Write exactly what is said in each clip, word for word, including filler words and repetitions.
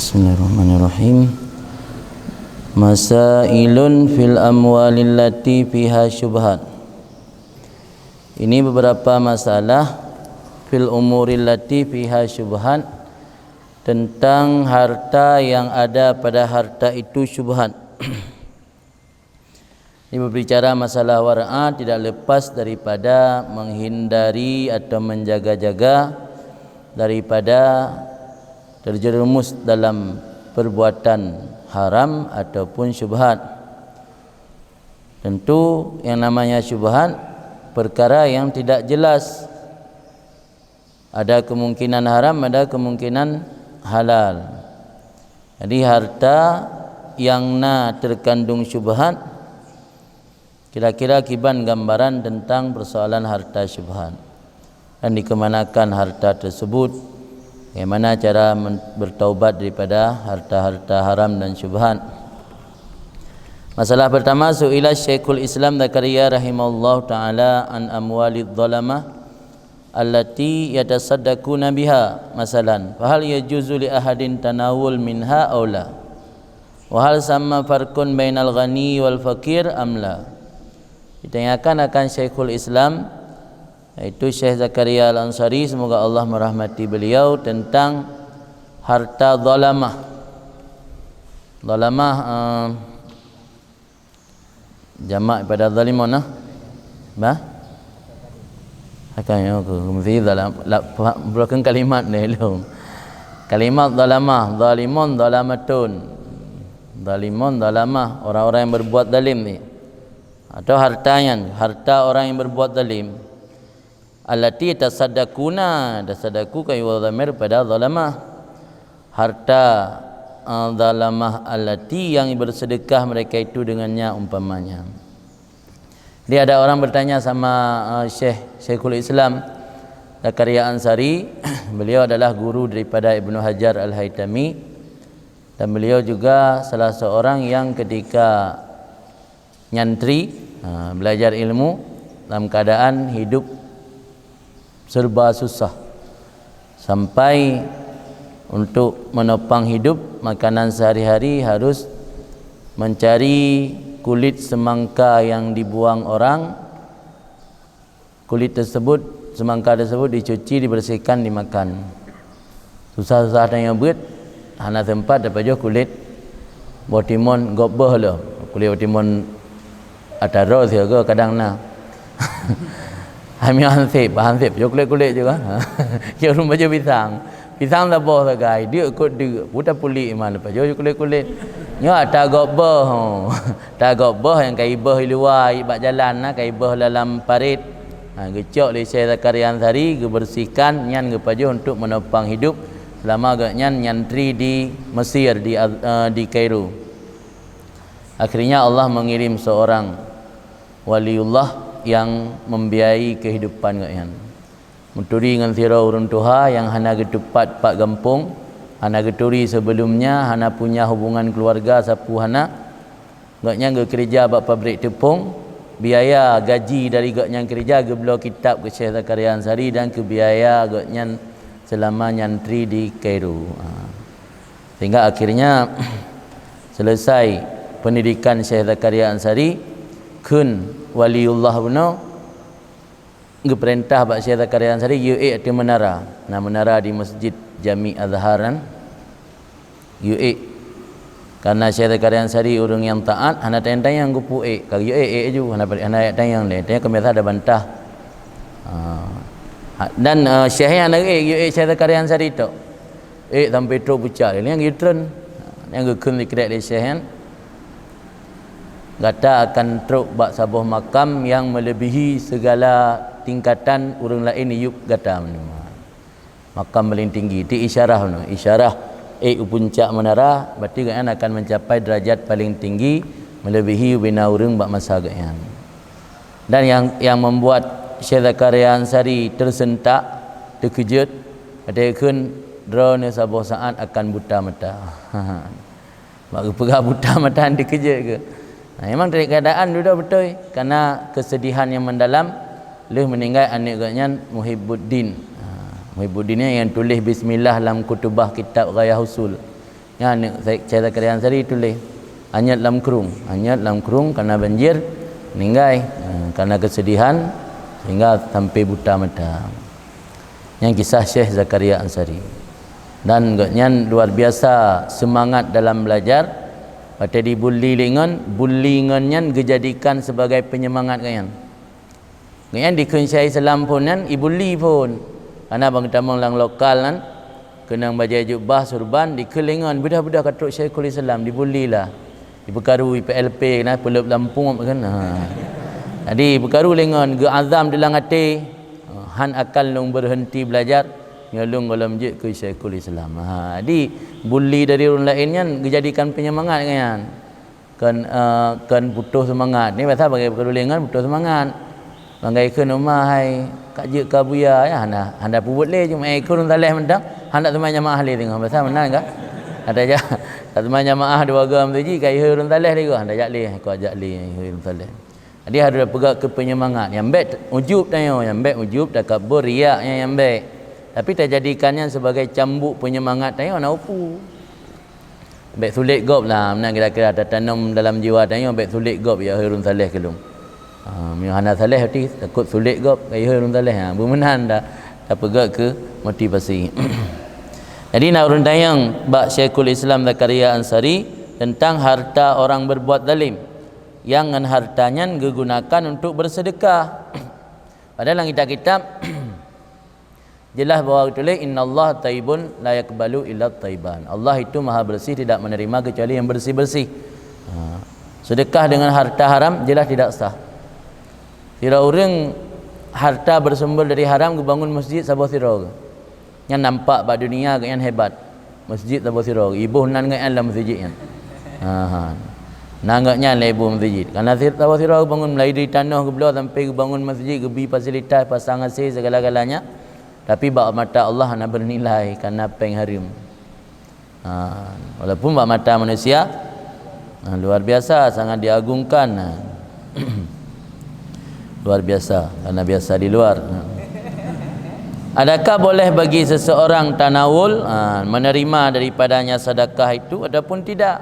Bismillahirrahmanirrahim. Masailun fil amwalil lati fiha syubhat. Ini beberapa masalah fil umuril lati fiha syubhat, tentang harta yang ada pada harta itu syubhat. Ini berbicara masalah wara'ah tidak lepas daripada menghindari atau menjaga-jaga daripada terjerumus dalam perbuatan haram ataupun syubhat. Tentu yang namanya syubhat perkara yang tidak jelas. Ada kemungkinan haram, ada kemungkinan halal. Jadi harta yang na terkandung syubhat, kira-kira kiban gambaran tentang persoalan harta syubhat dan dikemanakan harta tersebut, bagaimana cara men- bertaubat daripada harta-harta haram dan syubhat. Masalah pertama, su'ila Syekhul Islam Zakaria rahimahullah taala an amwalid zalamah allati yatasaddaquna biha, masalan, fahal yajuzu li ahadin tanawul minha aw la? Wa hal samma farqun bainal ghani wal faqir am la? Ditanyakan akan Syekhul Islam, yaitu Syekh Zakaria Al-Ansari, semoga Allah merahmati beliau, tentang harta zalamah. Zalamah, eh, jamak pada zalimun, nah? Bah? Akan yo ke mesti dalam la- pa- belakang kalimat ni lu. Kalimat zalamah, zalimun, zalamatun. Zalimun, zalamah, orang-orang yang berbuat zalim ni. Atau hartanya, harta orang yang berbuat zalim. Allati tasaddaquna, tasaddaqu ka iwa dhamir pada zalamah. Harta, eh, zalamah allati yang bersedekah mereka itu dengannya umpamanya. Jadi ada orang bertanya sama, eh, Syekh, Syekhul Islam Zakaria Ansari, beliau adalah guru daripada Ibnu Hajar Al-Haitami dan beliau juga salah seorang yang ketika nyantri, ha, belajar ilmu dalam keadaan hidup serba susah. Sampai untuk menopang hidup, makanan sehari-hari harus mencari kulit semangka yang dibuang orang. Kulit tersebut, semangka tersebut dicuci, dibersihkan, dimakan. Susah-susah tanyoe beuet, hana sempat tapajoh kulit boh timon gob beuh lom. Kulit boh timon ata droe siaga kadang na. Hai meuhansip, hansip pajoh kulit-kulit juga. Ya ureueng pajoh pisang. Pisang saboh sagai, deuk kot deuk, peue tapuléh iman pajoh kulit-kulit. Nyoe ata gob beuh. Ata gob beuh nyang ka ibeuh i luwa, i bak jalan na, ka ibeuh lam parit. Ha, geucok lé Syekh Zakaria Ansari, geubersihkan, nyan geupajoh untuk menopang hidup selama gobnyan nyantri di Mesir, di, eh, di Kairo. Akhirnya Allah mengirim seorang waliullah yang membiayai kehidupan gobnyan. Meuturi ngon sidroe ureueng tuha nyang hana geutupat pat gampông, hana geuturi sebelumnya, hana punya hubungan keluarga sapeue hana. Gobnyan geukeureuja bak pabrik teupông, biaya gaji dari gobnyan keureuja geubloe kitab keu Syekh Zakaria Ansari dan keu biaya gobnyan seulama nyantri di Kairo. Ha. Sehingga akhirnya selesai pendidikan Syekh Zakaria Ansari, kheun waliullah bunoe, geupeurintah bak Syekh Zakaria Ansari geuyue ék ateueh meunara. Na meunara di Masjid Jami Azhar nyan, geuyue ék. Karena Syekh Zakaria Ansari ureueng nyang taat, hana tanyong-tanyong geupeu ék. Ka geuyue ék, ék aju, hana, hana tanyong lé. Tanyong keu biasa ada bantah. Ha. Ha, dan, eh, Syekh nyan hana geuyue ék, geuyue ék Syekh Zakaria Ansari tok. Ék sampai trok pucak, lé nyan geuyue treun. Nyan geukheun sikrek lé Syekh nyan. Gata akan trok bak saboh makam nyang meuleubèhi sigala tingkatan ureueng laén di yup gata meunyoe. Makam paleng tinggi, ti isyarah nyoe, isyarah ék u puncak meunara, berarti gobnyan akan mencapai derajat paleng tinggi meuleubèhi ubena ureueng bak masa gobnyan. Dan nyang, nyang membuat Syekh Zakaria Ansari tersentak, teukeujot, watèe kheun droeneuh saboh saat akan buta mata. Bak geupeugah buta mata dikeujot keu. Nah, memang dari keadaan dudoe beutôi, karena kesedihan yang mendalam lheueh meninggai aneuk gobnyan Muhibbuddin. Ha, Muhibbuddin ni yang tulis bismillah lam kutubah kitab Ghayah Usul. Nyan aneuk Syekh Zakaria Ansari tuléh, "Anyet lam krueng, anyet lam krueng karena banjir, meninggai, eh, karena kesedihan sehingga sampai buta mata." Nyan kisah Syekh Zakaria Ansari. Dan gobnyan luar biasa semangat dalam belajar. Watée dibully lé ngon, bully ngon nyan geujadikan sebagai penyemangat gobnyan. Nyan dikheun syekh Islam phon nyan ibully phon. Karena bak geutamong lam lokal nyan, keunong bajée jubah surban, dikheun lé ngon, "Beudah-beudah ka trok Syekhul Islam," dibully lah. Dipeukaru I P L P na, peuleueb lampung kan. Ha. Jadi peukaru lé ngon, geuazam di lam até, "Han akan lôn berhenti belajar, nyoe lôn gohlom jeuet keu Syekhul Islam." Ha. Jadi bully dari ureuëng laén nyan geujadikan penyemangat nyan. Kon, eh, kon putôh seumangat. Ni biasa bagi peukaru lé ngon putôh seumangat. Banggai kheun uma hai, ka jeuet keu Abuya, ya, hana, hana peubuet lé, cuma ikheun ureuëng saleh mantong, hana teuma jamaah lé teungoh. Biasa meunan ka? Ada ja, tak teuma jamaah dua gam tu ji, ka ihôi ureuëng saleh lé, hana jak lé, kau jak lé, ihôi ureuëng saleh. Jadi harus peugah keu penyemangat. Nyang bék ujub tanyoe, nyang bék ujub, takabur, riak nyang, nyang bék. Tapi tajadikan nyan sebagai cambuk penyemangat tanyoe, na upu. Bék sulet gob lah, meunan kira-kira tatanom dalam jiwa tanyoe, bék sulet gob ya hai ureuëng saleh keu lôn. Ha, meunyoe hana saleh, berarti takot sulet gob ya hai ureuëng saleh. Ha, beumeunan dah tapeugah keu motivasi. Jadi na ureuëng tanyong bak Syekhul Islam Zakaria Ansari tentang harta orang berbuat zalim yang ngon harta nyan geugunakan untuk bersedekah. Padahal lam kitab-kitab jelas bahwa geutuléh, "Innallaha thayyibun la yaqbalu illa thayyiban." Allah itu maha bersih, tidak menerima kecuali yang bersih-bersih. Ha. Sedekah dengan harta haram jelas tidak sah. Sidroe ureuëng harta bersumber dari haram geubangun masjid saboh sidroe. Nyan nampak bak dunia gobnyan hebat. Masjid saboh sidroe, iboh nan gobnyan lam masjid nyan. Ha, ha. Nan gobnyan lé iboh masjid. Karena si-, saboh sidroe geubangun, mulai dari tanoh geubloe sampai geubangun masjid, geubi fasilitas, pasang A C, segala-galanya. Tapi bak mata Allah hana bernilai karena péng hareuem. Ha, walaupun bak mata manusia, ha, luar biasa, sangat diagungkan. Ha. Luar biasa, karena biasa di luar. Ha. Adakah boleh bagi seseorang tanawul, ha, menerima daripadanya sedekah itu ataupun tidak?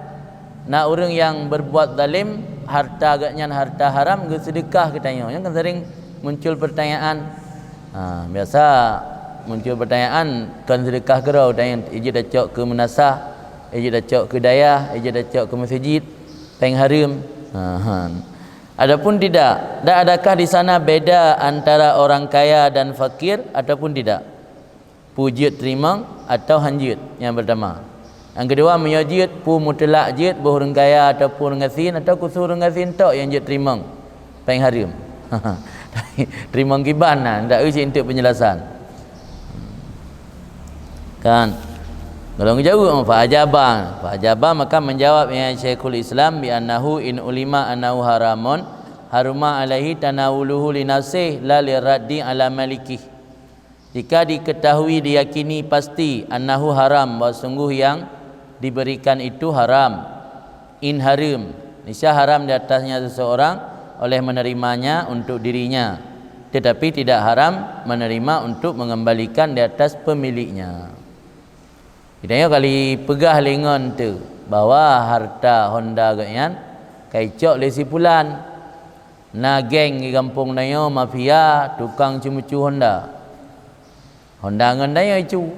Na ureuëng nyang berbuat zalim, harta gobnyan harta haram, geusedekah keu tanyoe. Nyan kan sering muncul pertanyaan. Ha, biasa muncul pertanyaan, kon sedekah keudroe, tanyoe ijeuet tacok keu meunasah, ijeuet tacok keu dayah, ijeuet tacok keu meuseujid, péng hareuem. Ha, ha. Adapun tidak, dan adakah di sana beda antara orang kaya dan fakir ataupun tidak? Peue jeuet teurimong atawa han jeuet, nyang pertama. Nyang keudua, meunyoe jeuet, peue mutlak jeuet, boh ureuëng kaya ataupun ureuëng gasien, atawa khusos ureuëng gasien tok nyang jeuet teurimong péng hareuem. Teurimong kiban na, ndak eu cit enteuk penjelasan. Kan? Kalau ngejawab, fa ajaba, fa ajaba, maka menjawab ya Syekhul Islam bi annahu in ulima annahu haramun, haruma alaihi tanawuluhu li nafsih la li raddi ala malikih. Jika diketahui, diyakini pasti, annahu haram, bahwa sungguh yang diberikan itu haram, in hareuem, niscaya haram di atasnya seseorang oleh menerimanya untuk dirinya, tetapi tidak haram menerima untuk mengembalikan di atas pemiliknya. Geutanyoe kali peugah lé ngon teuh bahwa harta Honda gobnyan ka icok lé si pulan. Na geng di gampông tanyoe mafia tukang ceumeucue Honda. Honda ngon tanyoe icu.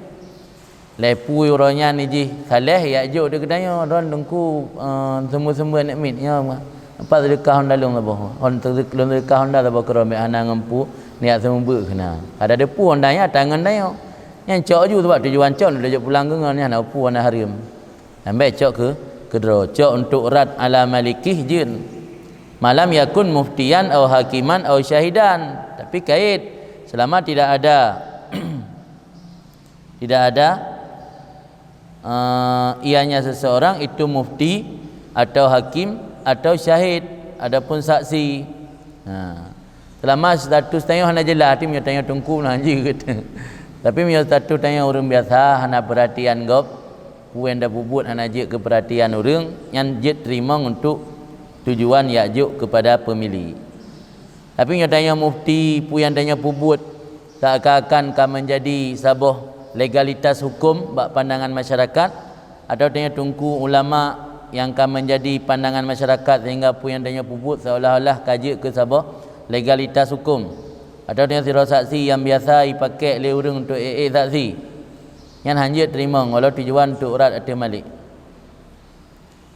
Lheuh peue uroe nyan jih saleh yak jok di geutanyoe, "Droen teungku, eh, seumeubeuet-seumeubeuet aneuk miet nyoe, apa seudeukah Honda lôn saboh? Hon-, lôn seudeukah Honda saboh keudroe, meuhana ngon peue, neujak seumeubeuet keunan." Kada teupeue Honda nyan atra ngon tanyoe. Nyan cok ju, sabab tujuan cok lôn jok pulang keu ngon, nyan na peue Honda hareuem. Nyan bék cok keu, keudroe, cok untuk rad ala malikih jeuet. Malam yakun muftiyan au hakiman au syahidan. Tapi kait, selama tidak ada, tidak ada, eh, ianya seseorang itu mufti atau hakim atau syahid, adapun saksi. Nah, selama status tanyoe hana jelas, arti meunyoe tanyoe teungku na jeuet. Tapi meunyoe status tanyoe ureuëng biasa, hana perhatian gob, peue nyang tapeubuet hana jeuet keu perhatian ureuëng, nyan jeuet teurimong untuk tujuan yak jok keupada peumili. Tapi meunyoe tanyoe mufti, peue nyang tanyoe peubuet seakan-akan ka menjadi saboh legalitas hukum bak pandangan masyarakat, Atawa tanyoe teungku ulama nyang ka menjadi pandangan masyarakat, sehingga peue nyang tanyoe peubuet seolah-olah ka jeuet keu saboh legalitas hukum. Atawa tanyoe sidroe saksi nyang biasa jipakèk lé ureuëng untuk ék-ék saksi. Nyan hana jeuet teurimong walau tujuan untuk urat ateueh malik.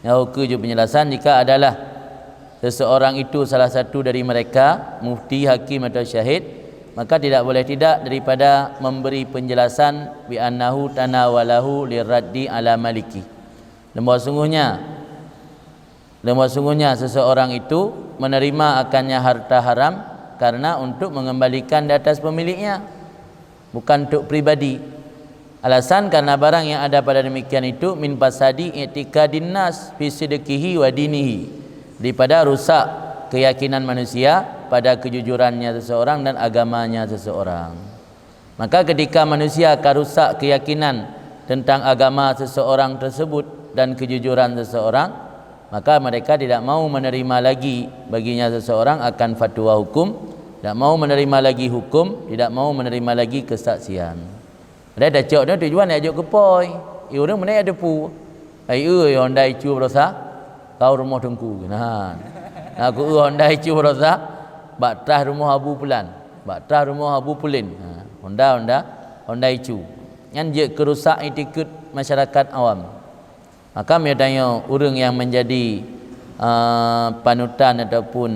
Nyang ukeue jeuet penjelasan, jika adalah seseorang itu salah satu dari mereka, mufti, hakim atau syahid, maka tidak boleh tidak daripada memberi penjelasan bi annahu tanawalahu liraddi ala maliki. Leumo sungguhnya, leumo sungguhnya seseorang itu menerima akannya harta haram karena untuk mengembalikan di atas pemiliknya, bukan untuk pribadi. Alasan karena barang yang ada pada demikian itu min fasadi i'tiqadin nas fi sidqihi wa dinihi, daripada rusak keyakinan manusia pada kejujurannya seseorang dan agamanya seseorang. Maka ketika manusia ka rusak keyakinan tentang agama seseorang tersebut dan kejujuran seseorang, maka mereka tidak mau menerima lagi baginya seseorang akan fatwa hukum, tidak mau menerima lagi hukum, tidak mau menerima lagi kesaksian. Padahai tacok nyoe tujuan jak jok keu po. Ureuëng meunan jak teupeue. Hai eu, honda icu barosa, kau rumoh teungku. Nah. Nah, ku eu honda icu barosa bak trah rumoh Abu Pulan, bak trah rumoh Abu Pulin. Ha, honda, honda, honda icu. Nyan jeuet keu rusak itikeuet masyarakat awam. Maka meunyoe tanyoe ureuëng nyang menjadi, eh, panutan ataupun,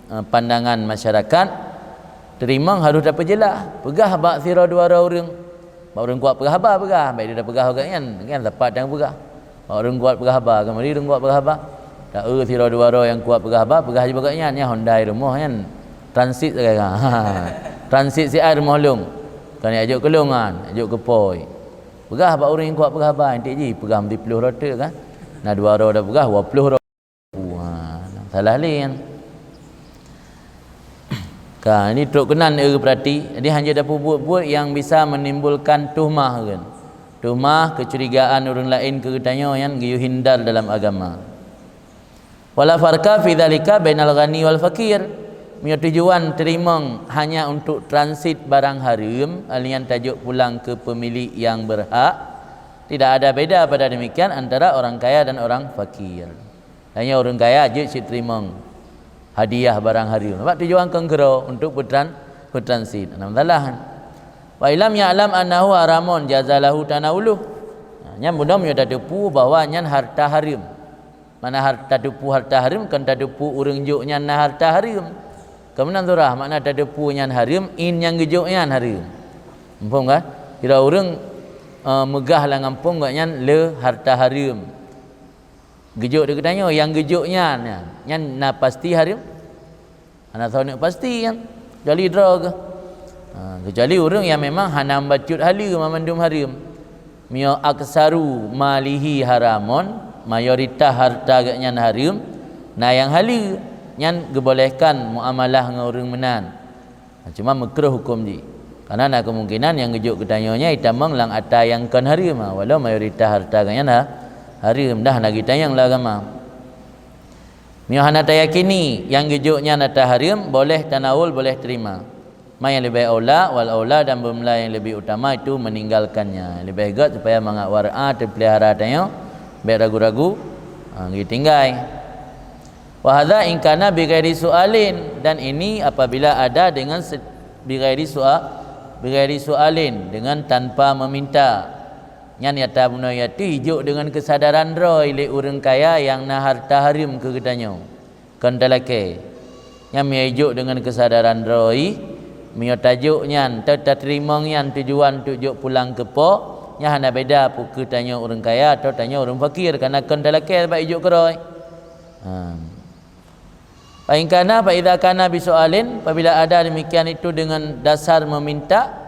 eh, pandangan masyarakat, teurimong harôh tapeujeulaih. Peugah bak sidroe dua droe ureuëng. Bak ureuëng kuat peugah haba peugah, bèk dipeugah awaknyan, kan sapat nyang peugah. Bak ureuëng kuat peugah haba, keumari ureuëng kuat peugah haba. Taeu sidroe dua droe nyang kuat peugah haba, peugah jih bak awaknyan, nyan honda i rumoh nyan transit sagai. Transit siat rumoh lôn. Kon jak jok keu lôn nyan, jak jok keu po. Peugah bak ureuëng nyang kuat peugah haba, enteuk jih peugah meusiploh droe teuk kan. Na dua droe tapeugah, dua ploh droe. Wah, salah lé nyan. Ka, ini trok keunan eu peurati. Jadi hana tapeubuet-buet nyang bisa menimbulkan tuhmah kan. Tuhmah, kecurigaan ureuëng laén keu geutanyoe nyan geuyue hindar dalam agama. Wala farqa fi dzalika bainal ghani wal faqir. Meunyoe tujuan teurimong hanya untuk transit barang hareuem, alian tajok pulang keu pemilik nyang berhak, tidak ada beda pada demikian antara orang kaya dan orang fakir. Hanya ureuëng kaya jeuet cit teurimong hadiah barang hareuem. Sebab tujuan kon keudroe untuk peutran-, peutransit. Hana masalah. Wa illam ya'lam annahu haramun jaza lahu tanawuluh. Nah, nyan bunoe meunyoe tateupeue bahwa nyan harta hareuem. Mana har-, tateupeue harta hareuem, kon tateupeue ureuëng jok nyan na harta hareuem. Keu meunan surah, makna tateupeue nyan hareuem, in nyang geujok nyan hareuem. Muphom kan? Kira ureuëng, eh, meugah lam gampông gobnyan le harta hareuem. Geujok di geutanyoe, nyang geujok nyan, nyan na pasti hareuem? Hana soe neuk pasti nyan, kecuali droe geuh. Ha, kecuali ureuëng nyang memang hana bacut haleue mandum hareuem. Meunyoe aksaru malihi haramon, mayoritas harta geuhnyan hareuem, na nyang haleue, nyan geubolehkan muamalah ngon ureuëng meunan. Ha, cuma meukruh huköm jih. Karena na kemungkinan nyang geujok geutanyoe nyan jitamong lam atra nyang kon hareuem, ha, walau mayoritas harta geuhnyan ha, hareuem, dah na geutanyong lam agama. Meunyoe hana tayakini nyang geujok nyan atra hareuem, boleh tanawul, boleh terima. Ma nyang leubeh aula, wal aula, dan beumeula nyang leubeh utama itu meninggalkannya. Leubeh gét supaya mangat wara teupeulihara tanyoe, bék ragu-ragu, ha, geutinggai. Wa hadza in kana bi ghairi su'alin, dan ini apabila ada dengan se-, bi ghairi su'a-, bi ghairi su'alin, dengan tanpa meminta. Nyan nyata bunoe yaitu ijok deungon keusadaran droe lé ureuëng kaya nyang na harta hareuem keu geutanyoe. Kon talakée. Nyan meunyoe ijok deungon keusadaran droe, meunyoe tajok nyan, ta-, tateurimong nyan tujuan untuk jok pulang keu po, nyan hana beda peu kheueh tanyoe ureuëng kaya atawa tanyoe ureuëng fakir, kareuna kon talakée sabab ijok keudroe. Ha. Fa in kana, fa idza kana bi su'alin, apabila ada demikian itu dengan dasar meminta,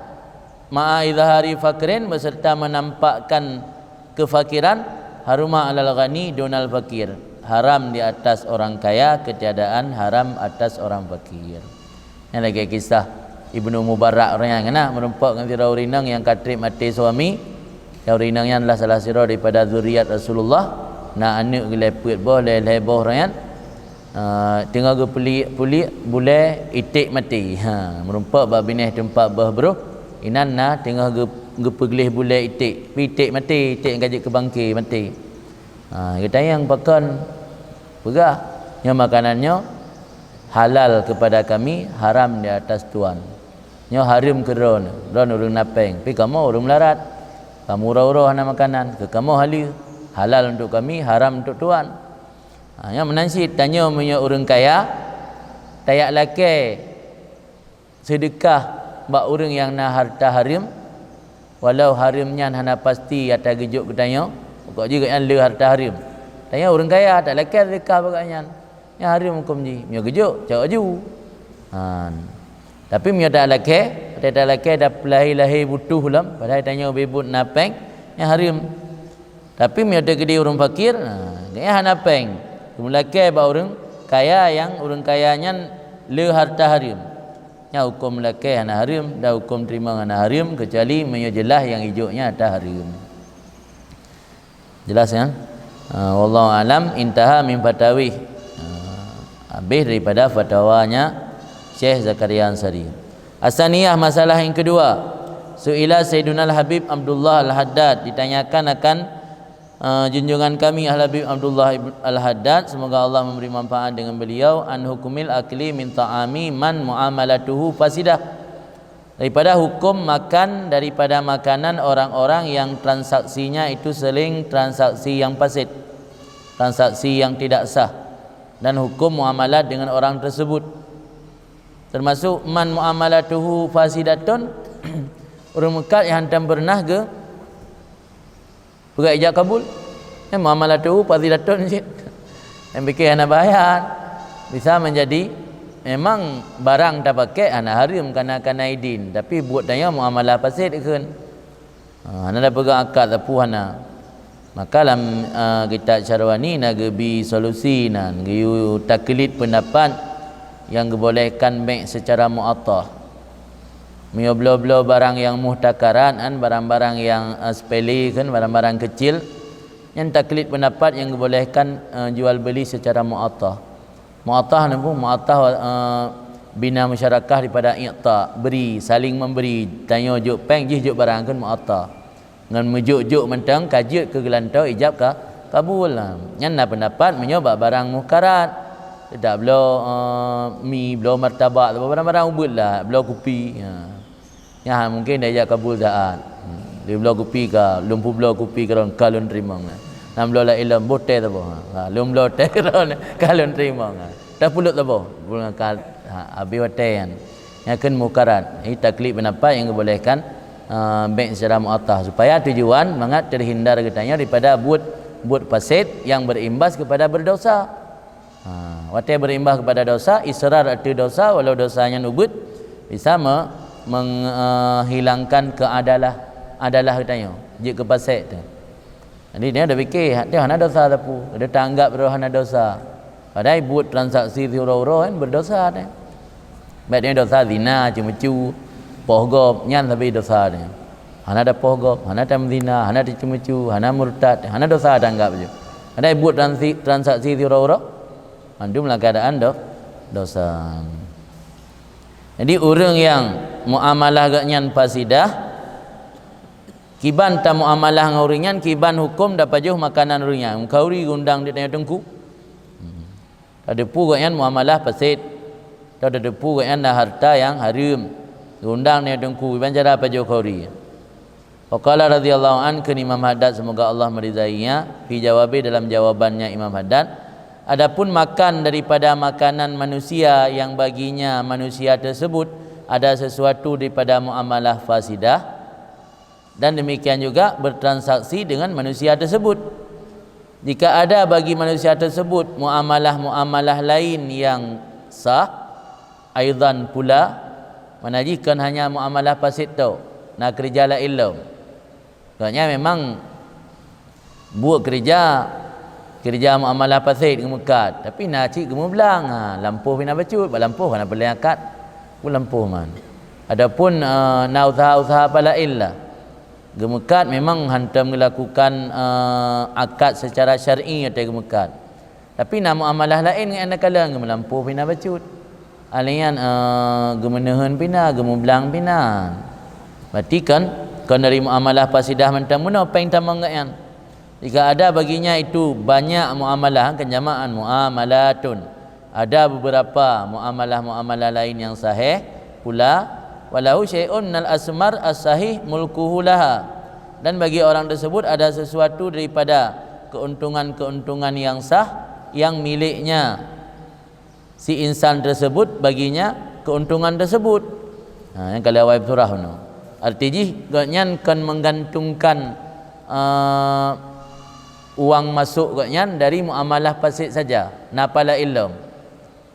ma'a izhari fakrin, beserta menampakkan kefakiran, haruma alal ghani dunal fakir, haram di atas orang kaya ketiadaan, haram atas orang fakir. Nyan lagée kisah Ibnu Mubarak ureuëng nyan, na meurumpok ngon sidroe ureuëng inong nyang ka treb maté suami. Nyang ureuëng inong nyan adalah salah sidroe daripada zuriat Rasulullah, na aneuëk geulée peuet boh, lhée-lhée boh ureuëng nyan. Ah, teungoh geupulik-pulik bulée, iték maté. Ha, meurumpok bak binéh teumpat boh broh. Inan na teungoh geu-, geupeugleh bulèe iték, pih iték maté, iték nyang ka jeuet keu bangke maté. Ha, geutanyong pakon, peugah, "Nyoe makanan nyoe halal kepada kami, haram di atas tuan. Nyoe hareuem keu droeneuh, droeneuh ureuëng na péng, pih kamoe ureuëng meularat. Kamoe uroe-uroe hana makanan, keu kamoe haleue, halal untuk kami, haram untuk tuan." Ha, nyoe meunan cit tanyoe meunyoe ureuëng kaya, tajak lakée seudeukah bak ureuëng nyang na hareuta hareuem, walau hareuem nyan hana pasti ata geujok geutanyoe, pokok jih gobnyan le hareuta hareuem. Tanyoe ureuëng kaya, talakée seudeukah bak gobnyan. Nyan hareuem huköm jih, meunyoe geujok, cok laju. Ha. Tapi meunyoe talakée, watée talakée tapeulahé-lahé butoh lom, padahai tanyoe beubuet na péng, nyan hareuem. Tapi meunyoe teukeudi ureuëng fakir, ha, gobnyan hana péng. Meulakée bak ureuëng kaya nyang ureuëng kaya nyan le hareuta hareuem. Nyan huköm lakée hana hareuem dan huköm teurimong hana hareuem, keucuali meunyoe jeulaih nyang ijok nyan ata hareuem. Jelas, ya? Ha, wallahu alam, intaha min fatawih. Ha, habéh daripada fatwanya Syekh Zakaria Ansari. Asaniyah, masalah yang kedua. Su'ila Sayyidunal Habib Abdullah Al-Haddad, ditanyakan akan eh, junjungan kami Al-Habib Abdullah ibn Al-Haddad, semoga Allah memberi manfaat dengan beliau, an hukumil akli min ta'ami man muamalatuhu fasidah. Daripada hukum makan daripada makanan orang-orang yang transaksinya itu sering transaksi yang fasid, transaksi yang tidak sah, dan hukum muamalat dengan orang tersebut. Termasuk man muamalatuhu fasidatun, ureuëng meukat nyang hantom peureunah geu peugah ijab kabul. Nyan muamalatuhu fasidatun cit. Nyang pike hana bahaya. Bisa menjadi memang barang tapakék hana hareuem kana-kana idin, tapi buet tanyoe muamalah fasid kheun. Ha, hana tapeugah akad sapeue hana. Maka lam, a, kitab Syarwani na geubi solusi nan, geuyue taklid peundapat nyang geubolehkan bék seucara muathah. Meunyoe bloe-bloe barang nyang muhtakarat, kan, barang-barang nyang, eh, sepele, kan, barang-barang keucil, nyan taklid peundapat nyang geubolehkan, eh, jual beuli seucara muathah. Muathah nyan peue? Muathah, eh, bina musyarakah daripada i'ta, beri, saling memberi. Tanyoe jok péng, jih jok barang, kan, muathah. Ngon meujok-jok mantong ka jeuet keu geulantoe ijab ka kabul. Nyan na peundapat meunyoe bak barang muhkarat. Teutab bloe, eh, mi, bloe martabak, barang-barang ubit lah, bloe kupi. Ha. Nyan mungken ijab kabul saat. Hmm. Di bloe kupi ka, lôn peubloe kupi keudroe ka lôn teurimong lah. Nyan bloe laén lom boh teh saboh. Ha, lôn bloe teh keudroe ka lôn teurimong. Ha. Tapeuleuk saboh. Bulan ka, ha, habéh watée nyan. Nyan kheun muhkarat. Ini taklid peundapat nyang geubolehkan, ah, bék seucara muathah, supaya tujuan mangat teuhindar geutanyoe daripada buet, buet fasid nyang berimbas kepada berdosa. Ha, watée berimbas kepada dosa, israr ateueh dosa, walau dosa nyan ubit, bisa me-, meng-, eh, hilangkan keuadalah, adalah geutanyoe, jeuet keu fasid teuh. Jadi, dia dah fikir, "Hati hana dosa sapeue." Dia tanggap roh hana dosa. Padahai buet transaksi siuroe-uroe kan berdosa teuh. Baik dia dosa zina, ceumeucue, poh gob, nyan sabe dosa teuh. Hana tapoh gob, hana tameuzina, hana taceumeucue, hana murtad, hana dosa tanggap jih. Padahai buet transi-, transaksi siuroe-uroe, mandum lam keuadaan do-, dosa. Jadi, ureuëng nyang muamalah geuh nyan fasidah, kiban tamuamalah ngon ureuëng nyan, kiban huköm tapajoh makanan ureuëng nyan. Meukauri geundang di tanyoe teungku. Tateupeue gobnyan muamalah fasid. Tateupeue gobnyan na hareuta nyang hareuem. Geundang tanyoe teungku, kiban cara pajoh kauri. Wa qala radhiyallahu anhu, kheun Imam Haddad, semoga Allah meridainya, fi jawabi, dalam jawabannya Imam Haddad, adapun makan daripada makanan manusia yang baginya manusia tersebut ada sesuatu daripada muamalah fasidah, dan demikian juga bertransaksi dengan manusia tersebut. Jika ada bagi manusia tersebut muamalah-muamalah lain yang sah, aidan pula, mana jih kon hanya muamalah fasid tok, na keureuja laén lom. Gobnyan memang buet keureuja, keureuja muamalah fasid geumeukat, tapi na cit geumeublang, ha, lampôh pih na bacut, bak lampôh hana peureulée akad, pun lampôh man. Adapun, eh, na useuha-useuha apa laén lah. Geumeukat memang hantom geulakukan, eh, akad secara syar'i watée geumeukat. Tapi na muamalah laén ngon aneuk kalon, geumeulampôh pih na bacut. Alèh nyan, eh, geumeuneuheun pih na, geumeublang pih na. Berarti kan, kan dari muamalah fasidah mantong meunoe péng tamong gobnyan. Jika ada baginya itu banyak muamalah, kan jamaan muamalatun. Ada beberapa muamalah-muamalah lain yang sahih pula, walahu syai'un minal asmar as-sahih mulkuhu laha. Dan bagi orang tersebut ada sesuatu daripada keuntungan-keuntungan yang sah yang miliknya si insan tersebut, baginya keuntungan tersebut. Ha, nyang ka lheueh awai surah nyoe. Arti jih, gobnyan kon menggantungkan, eh, uang masuk gobnyan dari muamalah fasid saja. Na pala ilom.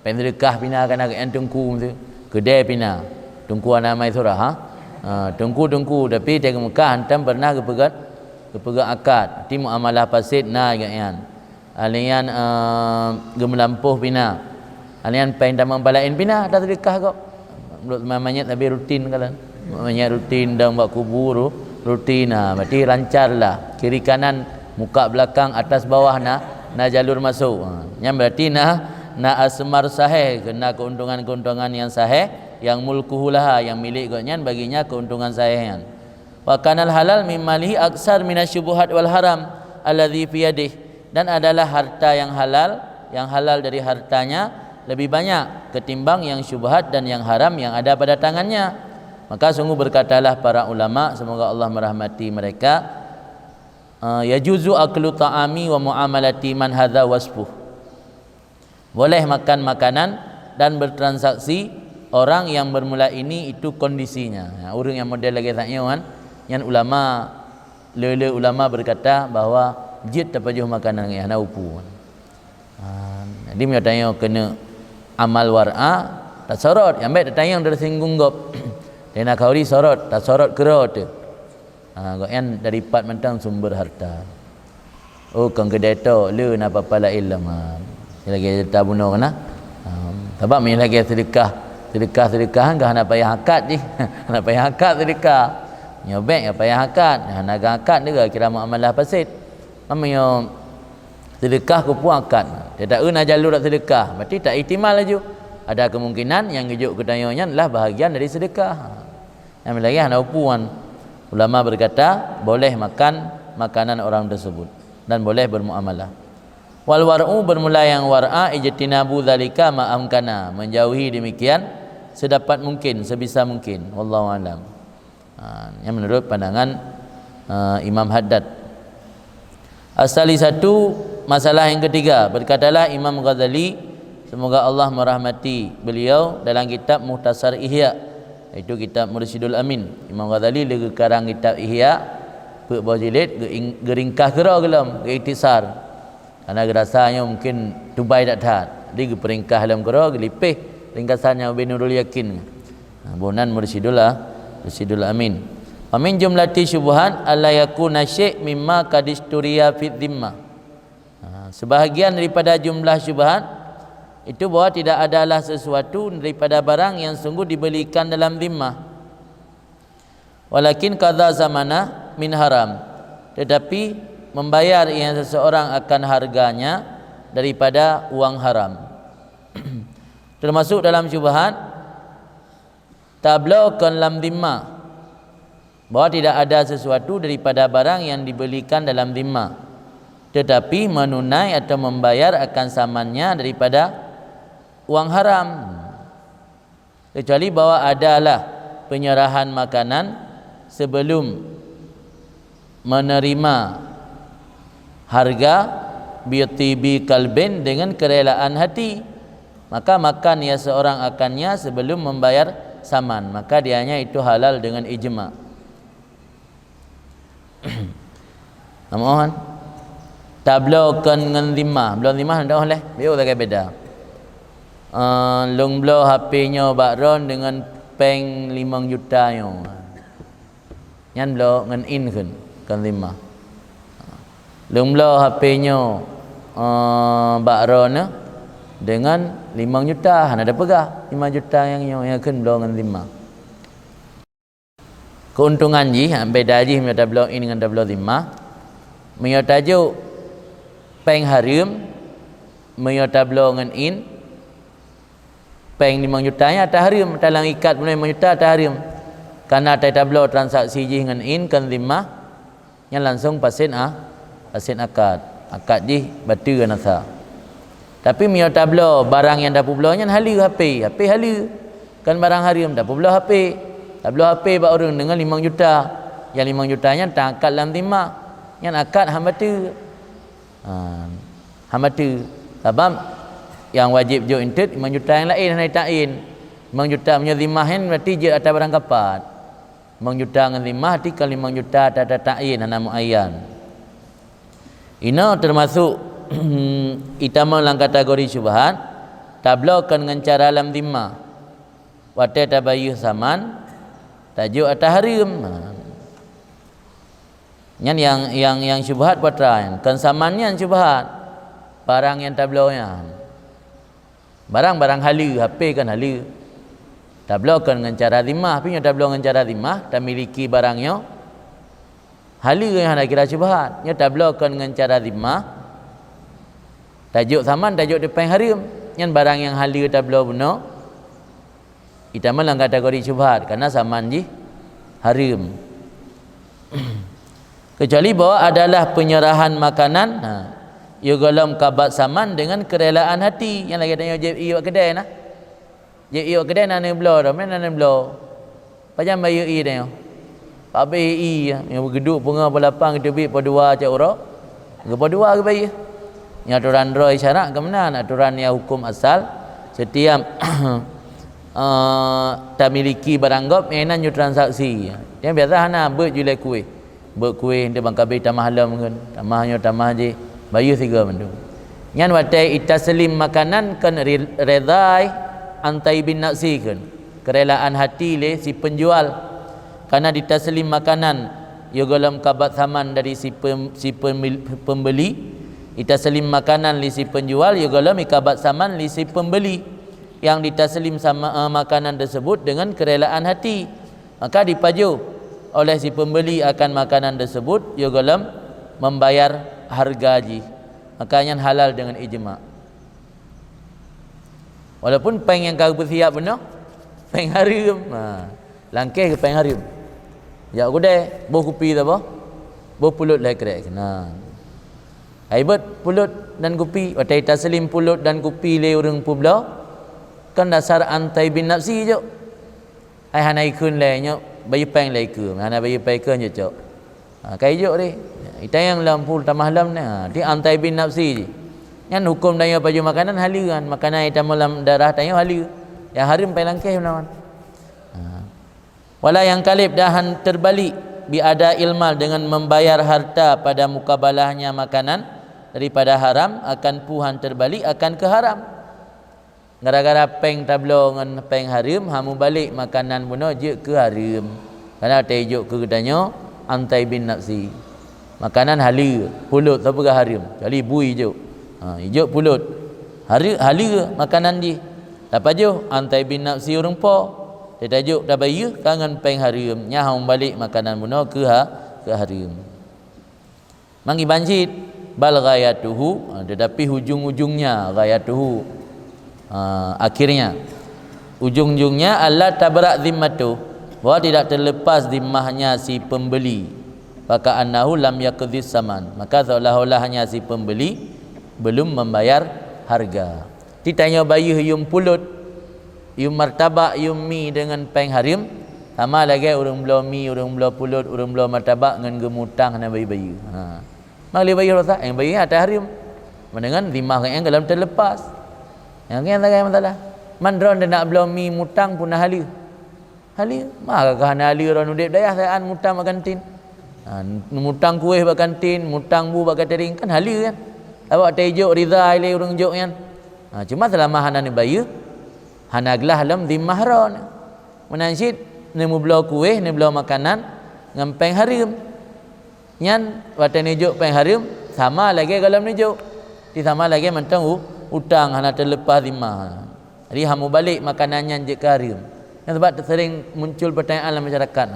Péng seudeukah pih na, kana gobnyan teungku tu. Keudè pih na. Teungku Ana Maisurah, ha? Ha, teungku-teungku, tapi di Mekah hantom pernah geupeugöt, geupeugöt akad. Arti muamalah fasid na gobnyan. Alian, eh, geumeulampoh pih na. Alian péng tamong pala in pih na, ata seudeukah gob. Meunurot manyét tapi rutin kalon. Manyét rutin dong bak kubu ru-, rutin. Ha, berarti lancar lah. Kiri kanan, muka belakang, atas bawah na, na jalur masuk. Ha, nyan berarti na, na asmar sahih, keu na keuntungan-keuntungan yang sahih, yang mulkuhu laha, yang milik gobnyan baginya keuntungan sahih nyan. Wa kanal halal mim malihi aksar minasyubuhat wal haram alladzi fi yadih. Dan adalah harta yang halal, yang halal dari hartanya lebih banyak ketimbang yang syubhat dan yang haram yang ada pada tangannya. Maka sungguh berkatalah para ulama, semoga Allah merahmati mereka, eh, yajuzu aklu ta'ami wa muamalati man hadza wasfuh. Boleh makan makanan dan bertransaksi orang yang bermula ini itu kondisinya. Ha, ureuëng nyang model lagée that nyoe kan, nyan ulama, le-le ulama berkata bahwa jeuet tapajoh makanan ngon hana upu. Ha, jadi meunyoe tanyoe keuneuk amal war'a, tasorot, nyang bék tatanyong tersinggung gob. Dena khauri sorot, tasorot keudroe teuh. Ha, gobnyan dari pat mantong sumber harta. Oh, kon keudeh tok, le na papa laén lom, ha. Lagée cerita bunoe keunan. Ha, sabab meunyoe lagée seudeukah, seudeukah-seudeukah kan hana payah akad jih. Hana payah akad seudeukah. Nyoe bék nyang payah akad. Hana geuakad juga kira muamalah fasid. Meunyoe seudeukah keupeue akad. Teuta na jalur seudeukah, berarti tak ihtimal laju. Ada kemungkinan nyang geujok keu tanyoe nyan lah bahagian dari seudeukah. Nyang lagée hana upuan. Ulama berkata, boleh makan makanan orang tersebut dan boleh bermuamalah. Wal war'u, bermula yang war'a, ijtinabu dzalika ma amkana, menjauhi demikian sedapat mungkin, sebisa mungkin. Wallahu alam. Ha, yang menurut pandangan, eh, Imam Haddad. As-salisatu, masalah yang ketiga, berkatalah Imam Ghazali, semoga Allah merahmati beliau, dalam kitab Mukhtasar Ihya, iaitu kitab Mursyidul Amin. Imam Ghazali lé geukarang kitab Ihya, peuet boh jilid, geuing-, geuringkas keudroe gohlom, geuikhtisar. Karena geurasa nyoe mungkin tubai that-that, jadi geupeuringkas lom keudroe, geulipeh ringkasan nyang ubé Nurul Yakin. Nah, boh nan Mursyidul, Mursyidul Amin. Wa min jumlati syubhat alla yakuna syai' mimma qad isyturiya fi dhimmah. Ha, sebahagian daripada jumlah syubhat itu bahwa tidak adalah sesuatu daripada barang yang sungguh dibelikan dalam zimmah. Walakin qadha zamanah min haram. Tetapi membayar yang seseorang akan harganya daripada uang haram. Termasuk dalam syubhat, tabloe kon lam zimmah, bahwa tidak ada sesuatu daripada barang yang dibelikan dalam zimmah, tetapi menunai atau membayar akan samannya daripada uang haram, kecuali bahwa adalah penyerahan makanan sebelum menerima harga, bi thibi qalbin, dengan kerelaan hati. Maka makan ia seorang akannya sebelum membayar saman, maka dianya itu halal dengan ijma. Namohan? Tabloe kon ngon zimmah. Bloe zimmah dak leh. Bieu lagée beda. Eh, lôn bloe H P nyoe bak droen deungon péng limong juta nyoe. Nyan bloe ngon in kheun, kon zimmah. Lôn bloe H P nyoe, eh, bak droeneuh deungon limong juta, hana tapeugah limong juta nyang nyoe, nyang kheun bloe ngon zimmah. Keuntungan jih, ha, beda jih meunyoe tabloe in ngon tabloe zimmah. Meunyoe tajok péng hareuem, meunyoe tabloe ngon in, péng limong juta nyan ata hareuem, ata lam ikat bunoe limong juta ata hareuem. Karena watèe tabloe transaksi jih ngon in, kon zimmah, nyan langsung paséd a-, paséd akad. Akad jih bateue na sa. Tapi meunyoe tabloe barang nyang tapeubloe nyan haleue, H P, H P haleue, kon barang hareuem, tapeubloe H P. Tabloe H P bak ureueng deungon limong juta. Nyang limong juta nyan taakad lam zimmah. Nyan akad han bateue. Ha, han bateue. Sabab nyang wajéb jok intet limong juta nyang laén hana jitakyin. Limong juta meunyoe zimmah nyan berarti jeuet ata barang kapat. Limong juta ngon zimmah, berarti kon limong juta ta-, ta-, tatakyin, hana muayyan. Inoe teumasok itamong lam kategori syubhat, tabloe kon ngon cara lam zimmah. Watèe tabayeue saman, tajok ata hareuem. Ha. Nyan nyang, nyang, nyang syubhat peue atra nyan. Kon saman nyan syubhat. Barang nyang tabloe nyan. Barang-barang haleue, H P kon haleue. Tabloe kon ngon cara zimmah, tapi nyoe tabloe ngon cara zimmah, tamiliki barang nyoe haleue, nyan hana kira syubhat. Nyoe tabloe kon ngon cara zimmah, tajok saman, tajok di péng hareuem. Nyan barang nyang haleue tabloe bunoe, itamong lam kategori syubhat, karena saman jih hareuem. Kecuali bahwa adalah penyerahan makanan, ha, yôh gohlom kabat saman dengan kerelaan hati. Nyang lagèe tanyoe jieb ié bak keudè na. Jieb ié bak keudè na neubloe, droe meunan na neubloe. Pajan bayeue ié tanyoe? Pabéh ié, nyang geuduek pungo peulapang geuteubiet poh dua cot uroe. Geupoh dua geubayeue. Nyan atoran droe syarak keu meunan, atoran nyang huköm asal, setiap, eh, tamiliki barang gob, nyan nyoe transaksi. Nyang biasa hana beuet julai kueh. Beuet kueh, nyan ban ka abéh tamah lom kheun. Tamah nyoe, tamah jih. Bayeue sigoe mandum. Nyan watèe itaslim makanan kon ri-, ridha an thaibin nafsi kheun. Kerelaan hati lé si penjual. Karena ditaslim makanan, yôh gohlom kabat saman dari si pem-, si pemil-, pembeli. Itaslim makanan lé si penjual, yôh gohlom ikabat saman lé si pembeli. Yang ditaslim sama, eh, makanan tersebut dengan kerelaan hati. Maka dipajoh oleh si pembeli akan makanan tersebut, yôh gohlom membayar harga jih. Maka nyan halal dengan ijma. Walaupun péng nyang ka geupeusiap bunoe, péng hareuem. Ha, langkeh keu péng hareuem. Jak keudè, boh kupi saboh, boh pulot lhèe krek. Nah. Ai beuet pulot dan kupi, watèe taslim pulot dan kupi lé ureueng peubloe, kon dasar an thaibin nafsi jok. Ai hana ikheun lé nyoe, bayeue péng lé ikheun, hana bayeue péng ikheun jok. Ha, ka ijok deh. Itanyong lam pul tamah lom nyan. Ha, di an thaibin nafsi jih. Nyan huköm tanyoe pajoh makanan haleue kan. Makanan nyang itamong lam darah tanyoe haleue. Nyang hareuem péng langkeh meunan. Ha. Wala yanqalib, dan han terbalik, bi ada'il mal, dengan membayar harta pada mukabalahnya makanan daripada haram akan pu han terbalik akan ke haram. Gara-gara péng tabloe ngon péng hareuem, ha mubalek makanan bunoe jeuet keu hareuem. Karena watèe ijok keu geutanyoe an thaibin nafsi. Makanan haleue, pulot, sapeue hareuem, kecuali bui ijok. Ha, ijok pulot. Hareu-, haleue makanan jih. Tapajoh an thaibin nafsi ureueng po. Teutajok tabayeue ka ngon péng hareuem, nyan ha mubalek makanan bunoe keu ha-, keu hareuem. Mangiban cit, bal ghayatuhu, ha, tetapi ujung-ujungnya, ghayatuhu, ha, akhirnya. Ujung-ujungnya, alla tabra zimmatu, bahwa tidak terlepas zimmahnya si pembeli. Faka'annahu lam yaqdhis saman, maka seolah-olahnya si pembeli belum membayar harga. Ti tanyoe bayeue yuem pulot, yuem martabak, yuem mi deungon péng hareuem, sama lagèe ureueng bloe mi, ureueng bloe pulot, ureueng bloe martabak ngon geumutang hana bayeue-bayeue. Ha. Mang lé bayeue rosak, nyang bayeue ata hareuem. Meunan ngon zimmah geuh nyang gohlom teulepas. Nyang nyan sagai masalah. Man droeneuh nak bloe mi mutang pun na haleue. Haleue, maka ka hana haleue droeneuh udép dayah saát mutang bak kantin. Ha, mutang kueh bak kantin, mutang bu bak katering, kan haleue kan? Awak teujok ridha lé ureueng jok nyan. Ha, cuma seulama hana neubayeue, hana glah lom zimmah droeneuh. Meunan cit neumubloe kueh, neubloe makanan ngon péng hareuem. Nyan watée neujok péng hareuem, sama lagée gohlom neujok. Ti sama lagée mantong u-, utang hana teuleupah zimmah. Jadi, han mubalek makanan nyan jeuet keu hareuem. Nyan sabab seuring muncul peutanyaan lam masyarakat.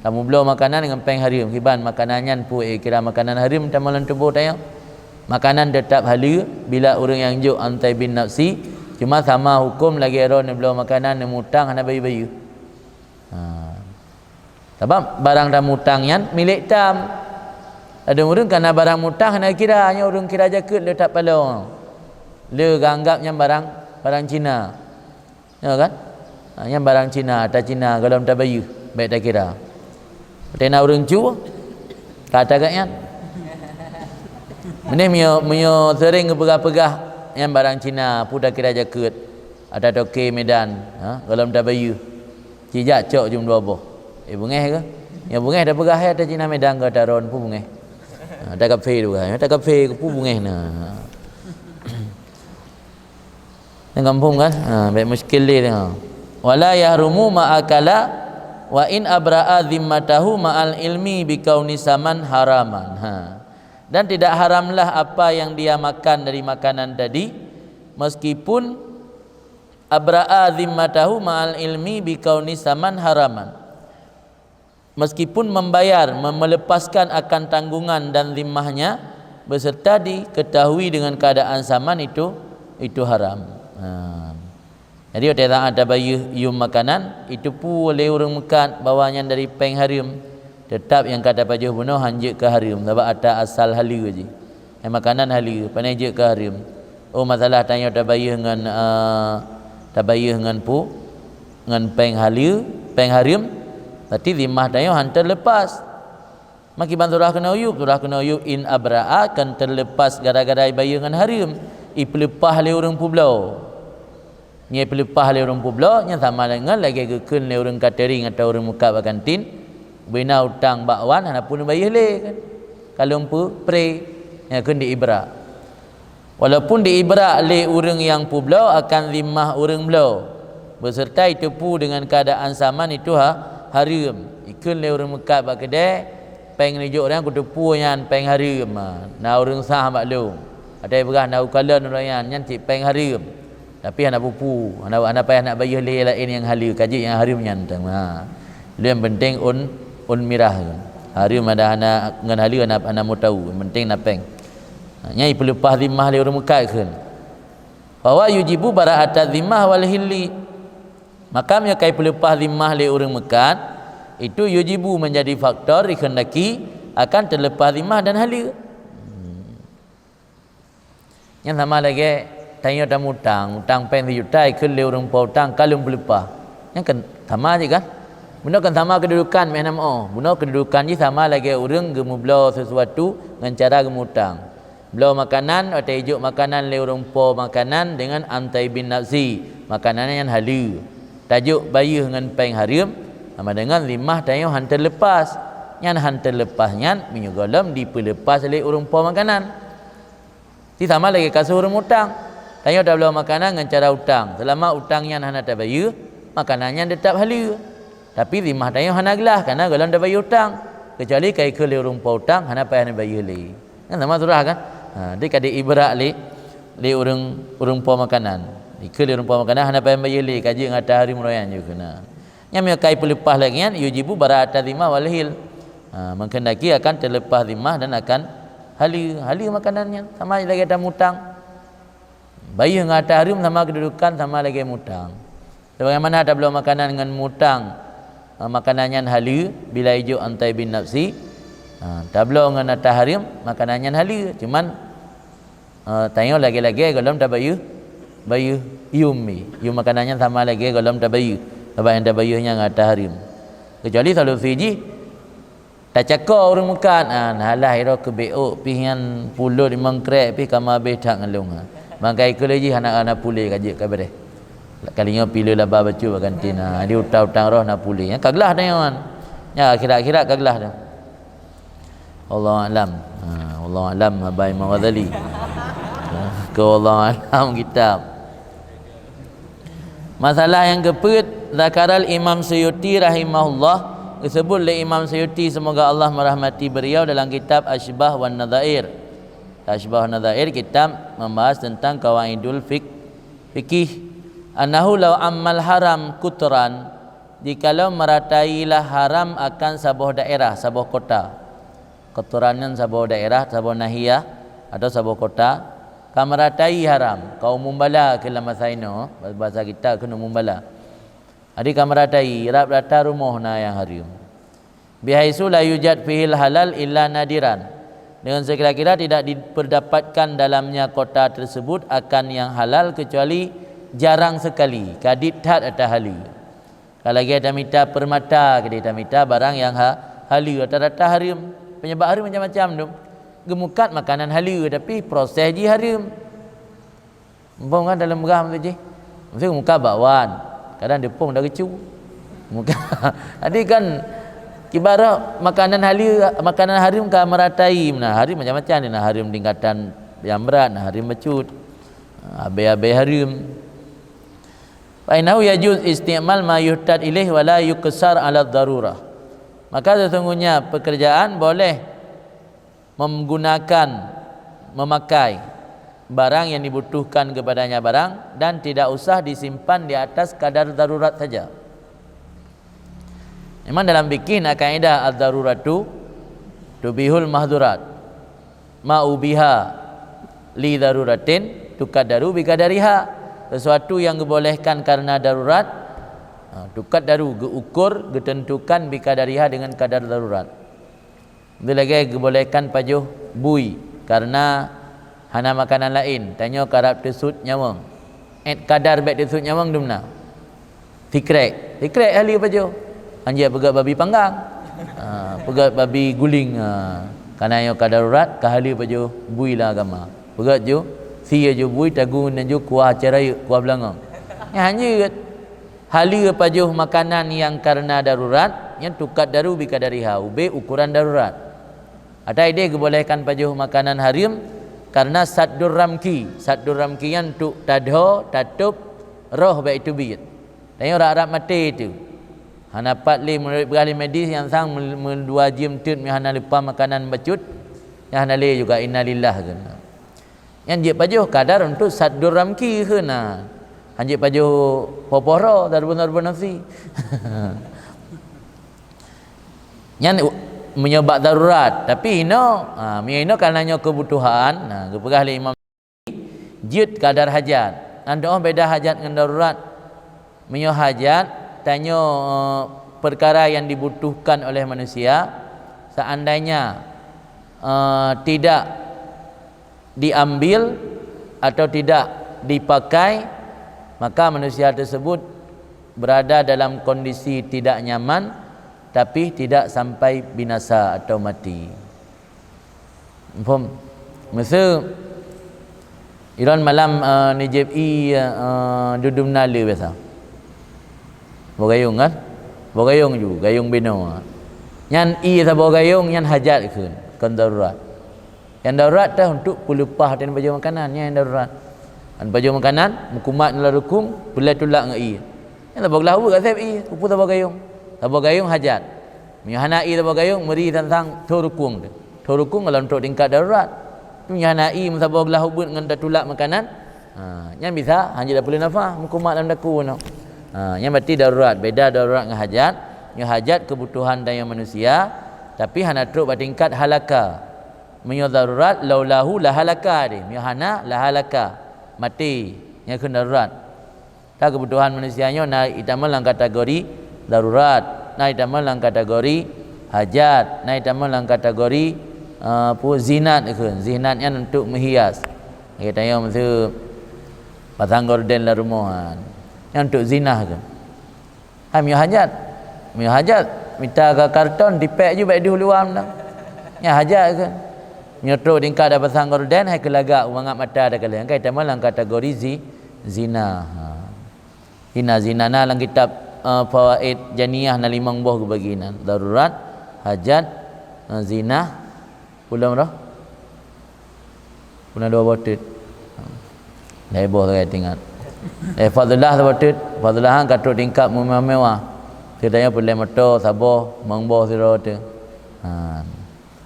Tamubloe makanan ngon péng hareuem, kiban makanan nyan peue, eh, kira makanan hareuem tamong lam tuboh tanyoe. Makanan teutab haleue bila ureueng nyang jok an thaibin nafsi, cuma sama huköm lagée droe neubloe makanan, neumutang hana bayeue-bayeue. Ha. Sabab barang tamutang nyan milék tam. Ladôm ureuëng kana barang mutang hana kira, nyoe ureuëng kira jakeuet le that paloe. Le geuanggab nyan barang, barang Cina. Ya kan? Ha, nyan barang Cina, ata Cina gohlom tabayeue, bék takira. Watée na ureuëng cu, ka ata gét nyan. Meunan meunyoe, meunyoe seuréng geupeugah-peugah nyan barang Cina, peue takira jakeuet, ata toke Medan, ha, gohlom tabayeue. Cijak cok jeuem dua boh. Eh, beungéh ke? Nyang beungéh tapeugah hai ata Cina Medan ke ata ron peue beungéh. Ha, ata kaphé tapeugah, ata kaphé peue beungéh na. Nyang gampông kan? Ha, bék muskil lé tengok. Wala yahrumu ma akala wa in abra'a zimmatahu ma'al ilmi bikauni saman haraman. Ha. Dan tidak haramlah apa yang dia makan dari makanan tadi, meskipun abra'a zimmatahu ma'al ilmi bikauni saman haraman. Meskipun membayar, mem-, melepaskan akan tanggungan dan zimmahnya, beserta diketahui dengan keadaan saman itu, itu haram. Ha. Jadi, watée saát tabayeue yum makanan, itu peue lé ureuëng meukat bahwa nyan dari péng hareuem, teutap nyang ka tapajoh bunoe hanjeuet keu hareuem, sabab ata asal haleue jih. Hai makanan haleue, pane jeuet keu hareuem. Oh, masalah tanyoe tabayeue ngon, eh, tabayeue ngon pu, ngon péng haleue, péng hareuem, berarti zimmah tanyoe han teulepas. Makiban surah keunoe yub, surah keunoe yub in abra'a kan teulepas gara-gara ibayeue ngon hareuem, ipeuleupah lé ureuëng peubloe. Nyang ipeuleupah lé ureuëng peubloe nyan sama deungon lagée geukheun lé ureuëng katering atawa ureuëng meukat bak kantin, bina utang bak wan hana peue neubayeue lé kan. Ka lheueh peue, pre, nyang kheun di ibra. Walaupun di ibra lé ureuëng nyang peubloe akan zimmah ureuëng bloe, beserta iteupeue deungon keadaan saman itu ha-, hareuem. Ikheun lé ureuëng meukat bak keudée, péng neujok nyan kuteupeue nyan péng hareuem. Na ureuëng sah bak lôn. Ada peugah na ukalon ureuëng nyan, nyan cit péng hareuem. Tapi hana peue-peue, hana, hana payah nak bayeue lé laén nyang haleue, ka jeuet nyang hareuem nyan teuma. Ha. Lé nyang penting ôn, ôn mirah. Hareuem ada hana, ngon haleue hana, hana mutau, nyang penting na péng. Ha, nyan ipeuleupah zimmah lé ureuëng meukat kheun. Bahwa yujibu bara'ata zimmah wal hilli. Maka meunyoe ka ipeuleupah zimmah lé ureuëng meukat, itu yujibu menjadi faktor dikheundaki akan teuleupah zimmah dan haleue. Nyan sama lagée tanyoe tamutang, utang péng sijuta ikheun lé ureuëng po utang ka lôn peuleupah. Nyan kan sama jih kan? Bunoe kan sama keududukan meuh na meuoh. Bunoe keududukan jih sama lagée ureuëng geumeubloe sesuatu ngon cara geumutang. Bloe makanan, watée ijok makanan lé ureuëng po makanan deungon an thaibin nafsi, makanan nyan haleue. Tajok bayeue ngon péng hareuem, sama deungon zimmah tanyoe han teuleupah. Nyan han teuleupah nyan meunyoe gohlom dipeuleupah lé ureuëng po makanan. Di sama lagée kasus ureuëng mutang. Tanyoe tabloe makanan ngon cara utang. Seulama utang nyan hana tabayeue, makanan nyan teutap haleue. Tapi zimmah tanyoe hana glah, kareuna gohlom tabayeue utang. Keucuali ka ikheun lé ureuëng po utang, hana payah neubayeue lé. Kan sama surah kan? Ha, di ka di ibra lé, lé ureuëng, ureuëng po makanan. Ikheun lé ureuëng po makanan, hana payah neubayeue lé, ka jeuet ngon ata hareuem royan jeuet keunan. Nyan meunyoe ka ipeuleupah lagée nyan, yujibu bara'ata zimmah wal hil. Ha, menghendaki akan teuleupah zimmah dan akan haleue, haleue makanan nyan. Sama lagée tamutang. Bayeue ngon ata hareuem sama keududukan, sama lagée mutang. Sebagaimana tabloe makanan ngon mutang, ha, makanan nyan haleue bila ijok an thaibin nafsi. Ha, tabloe ngon ata hareuem, makanan nyan haleue. Cuman, Eh, tanyoe lagée-lagée gohlom tabayeue, bayeue yum mi. Yum makanan nyan sama lagée gohlom tabayeue. Sabab nyang tabayeue nyan ata hareuem. Keucuali solusi jih, tacako ureuëng meukat, ah, nah lah iro keu B O pih nyan pulot limong krek pih ka mabeh that ngon lôn, ha. Bangkai keu lé jih aneuk-aneuk puléh ka jeuet ka beureh. Kali nyoe pileue laba bacut bak kantin, ha. Di utang-utang roh na puléh. Nyan ka glah tanyoe nyan. Nyan akhirat-akhirat ka glah tanyoe. Wallahu a'lam. Ha, wallahu a'lam, Abai Imam Ghazali. Ha, ke wallahu a'lam kitab. Masalah nyang keupeuet, zakaral Imam Suyuti rahimahullah, disebut lé Imam Suyuti, semoga Allah merahmati beliau, dalam kitab Asybah wan Nadhair. Asybah wan Nadhair kitab membahas tentang qawaidul fik-, fikih. Annahu law ammal haram qutran, jikalau meratailah haram akan saboh daerah, saboh kota. Qutran nyan saboh daerah, saboh nahiyah, atau saboh kota, ka meuratai haram, ka umum bala keu lam basa inoe, basa kita keu umum bala. Jadi ka meuratai, rab rata rumoh na nyang hareuem. Bihaitsu la yujad fihil halal illa nadiran. Dengan sekira-kira tidak diperdapatkan dalamnya kota tersebut akan yang halal kecuali jarang sekali, kadit that ata haleue. Ka lagée tamita peurmata, keudeh tamita barang nyang ha-, haleue, rata-rata hareuem. Penyebab hareuem macam-macam tu. Geumukat makanan haleue, tapi proses jih hareuem. Muphom kan dalam beurah meuseujih? Meuseujih muka bakwan, kadang deupông dah geucu. Muka, jadi kan ibarat makanan haleue, makanan hareuem ka meuratai. Nah, hareuem macam-macam, na hareuem tingkatan nyang brat, na hareuem bacut, abée-abée hareuem. Fa innahu yajuz isti'mal ma yuhtaj ilaih wa la yuqsar ala darurah. Maka sesungguhnya pekerjaan boleh menggunakan, memakai barang yang dibutuhkan kepadanya barang dan tidak usah disimpan di atas kadar darurat saja. Memang dalam fikih na kaidah ad-daruratu tubihul mahdurat. Ma ubiha li daruratin tukaddaru bi kadariha. Sesuatu yang dibolehkan karena darurat, ha, tukaddaru, geuukur, geutentukan, bi kadariha, dengan kadar darurat. Di lagée geubolehkan pajoh bui karena hana makanan laén, tanyoe karab teusut nyawöng. Ét kadar bék teusut nyawöng dumna. Sikrek, sikrek haleue pajoh. Hanjeuet peugét babi panggang. Ha, peugét babi guling. Ha. Karena nyoe ka darurat, ka haleue pajoh bui lam agama. Peugét ju, sie ju bui, tagu nyan ju kuah cai rayeuk, kuah beulangöng. Nyan hanjeuet. Haleue pajoh makanan nyang karena darurat, nyan tukaddaru bi kadariha, ubé ukuran darurat. Ata ideh geubolehkan pajoh makanan hareuem karena saddur ramki. Saddur ramki nyan untuk tadho, tatôb roh bék teubiet. Tanyoe rab-rab maté teuh. Hana pat lé, meunurot peugah lé medis, nyang sang meu-, meudua jeuem teut meuhana leupah makanan bacut, nyan hana lé juga innalillah kheun. Nyan jeuet pajoh kadar untuk saddur ramki kheun na. Hanjeuet pajoh poh-poh roe, darban-darban nasi. Nyan u-, meunyoe bak darurat, tapi inoe, ha, meunyoe inoe karena nyoe kebutuhan, nah, geupeugah lé Imam jeuet kadar hajat. Nyan doh beda hajat ngon darurat. Meunyoe hajat, tanyoe, eh, perkara yang dibutuhkan oleh manusia, seandainya, eh, tidak diambil atau tidak dipakai, maka manusia tersebut berada dalam kondisi tidak nyaman, tapi tidak sampai binasa atau mati. Muphom? Meuseu Iron malam, eh, neujép ié, eh, dudum na le biasa. Boh gayong kan? Boh gayong ju, gayong binoe. Nyan ié saboh gayong nyan hajat kheun, kon darurat. Nyang darurat teuh untuk peuleupah dan pajoh makanan, nyan nyang darurat. Kan pajoh makanan, meukumat lam rukung, peureulée tulak ngon ié. Nyan saboh glah ubeut ka sép ié, keupeue saboh gayong. Saboh gayong hajat. Meunyoe hana ié saboh gayong, meuri sang-sang tho rukung teuh. Tho rukung kalau untuk tingkat darurat. Tapi meunyoe hana ié meusaboh glah ubeut ngon tatulak makanan, ha, nyan bisa hanjeuet tapeureulée nafah, meukumat lam daku nyoe. Ha, nyan berarti darurat, beda darurat ngon hajat. Nyoe hajat kebutuhan tanyoe manusia, tapi hana trok bak tingkat halaka. Meunyoe darurat, laulahu la halaka deh. Meunyoe hana, la halaka. Maté. Nyan kheun darurat. Ka kebutuhan manusia nyoe na itamong lam kategori darurat, na itamong lam kategori hajat, na itamong lam kategori, eh, peue, zinat kheun. Zinat nyan untuk menghias. Geutanyoe meuseu pasang gorden lam rumoh, ha. Nyan untuk zinah kheun. Hai meunyoe hajat. Meunyoe hajat, mita ka karton, tipék ju bak idéh luwa meunan. Nyan hajat kheun. Meunyoe trok tingkat dak pasang gorden, hai keu lagak, mangat mata takalon. Kan itamong lam kategori zi-, zina. Ha. Zina, zina na lam kitab, eh, Fawaid Janiyah na limong boh geubagi nan. Darurat, hajat, eh, zina, peue lom roh? Peue na dua boh teut. Dai boh sagai teuingat. Eh, Fadlah saboh teut. Fadlah han ka trok tingkat meuwah-meuwah. Ceritanya peureulée moto saboh, limong boh sidroe teuh. Ha.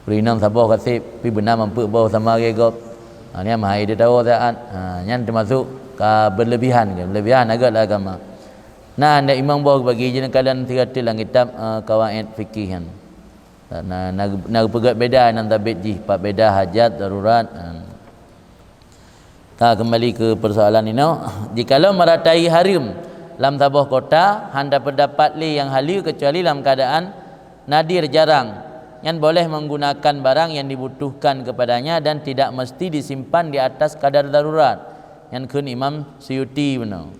Peue inong saboh ka sép, pi beuna mampeuk boh sama lagée gob. Ha, nyan meuhai teuh tawoe saát. Ha, nyan teumasok ka berlebihan ke? Berlebihan agak lam agama. Na, na limong boh bagi je neukalon sigoe teuk lam kitab, eh, Qawaid Fikih nyan. Na, na, na geupeugét beda nyang sabit jih, pat beda hajat, darurat. Ha. Ka keumbali keu peusoalan inoe, jikalau meuratai hareuem lam saboh kota, han tapeudapat lé nyang haleue keucuali lam keuadaan Nadir, jarang. Nyan boleh menggunakan barang yang dibutuhkan kepadanya dan tidak mesti disimpan di atas kadar darurat. Nyan kheun Imam Suyuti bunoe.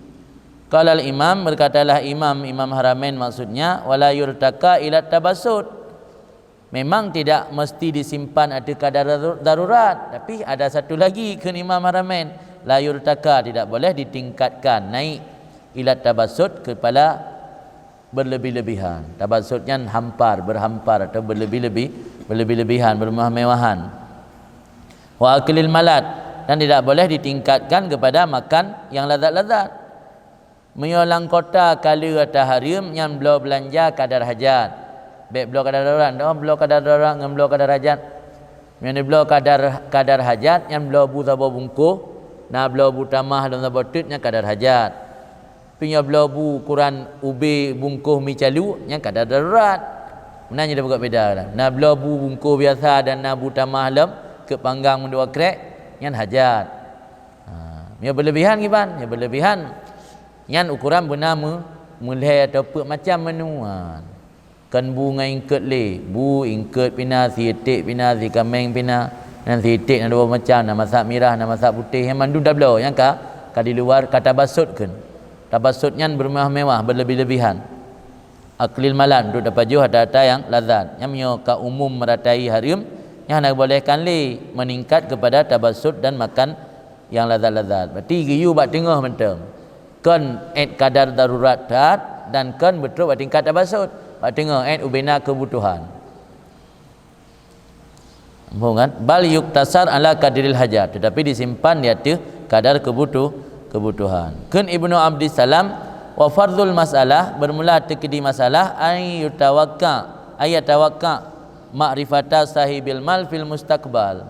Qala al-Imam, berkatalah Imam, Imam Haramain maksudnya, "Wala yurtaka ila tabassut." Memang tidak mesti disimpan ateueh kadar daru-, darurat, tapi ada satu lagi kheun Imam Haramain, "La yurtaka," tidak boleh ditingkatkan, naik, "ila tabassut," kepada berlebih-lebihan. Tabassut nyan hampar, berhampar atau berlebih-lebih, berlebih-lebihan, bermewah-mewahan. "Wa aklil malat," dan tidak boleh ditingkatkan kepada makan yang lazat-lazat. Meunyoe lam kota ka lheueh ata hareuem, nyan bloe beulanja kadar hajat. Bék bloe kadar darurat, oh, bloe kadar darurat ngon bloe kadar hajat. Meunyoe bloe kadar, kadar hajat, nyan bloe bu saboh bungkôh, na bloe bu tamah lom saboh teut, nyan kadar hajat. Tapi nyoe bloe bu ukuran ubé bungkôh mi calu, nyan kadar darurat. Meunan nyoe tapeugah beda lah. Na bloe bu bungkôh biasa dan na bu tamah lom, keu panggang meudua krek, nyan hajat. Ha, nyoe berlebihan kiban, nyoe berlebihan. Nyan ukuran beuna meu-, meulhèe atau peuet macam menu. Ha. Kon bu ngon ingkeut lé, bu, ingkeut pih na, sieutek pih na, sikaméng pih na, nyan sieutek na dua macam, na masak mirah, na masak putéh, nyan mandum tabloe, nyan ka, ka di luar, ka tabassut kheun. Tabassut nyan bermewah-mewah, berlebih-lebihan. Aklil malat, untuk tapajoh ata-ata nyang lazat. Nyan meunyoe ka umum meratai hareuem, nyan hana geubolehkan lé meningkat kepada tabassut dan makan nyang lazat-lazat. Berarti geuyue bak teungoh mantong. Kon 'et kadar darurat that dan kon beutrok bak tingkat tabassut. Bak teungoh 'et ubena keubutuhan. Muphom kan? Bal yuktasar ala qadril hajat, tetapi disimpan di ateueh kadar kebutuh-, kebutuhan. Kheun Ibnu Abdissalam, "Wa fardhul masalah," bermula teukeudi masalah, "an yutawakka, ay yatawakka ma'rifata sahibil mal fil mustaqbal."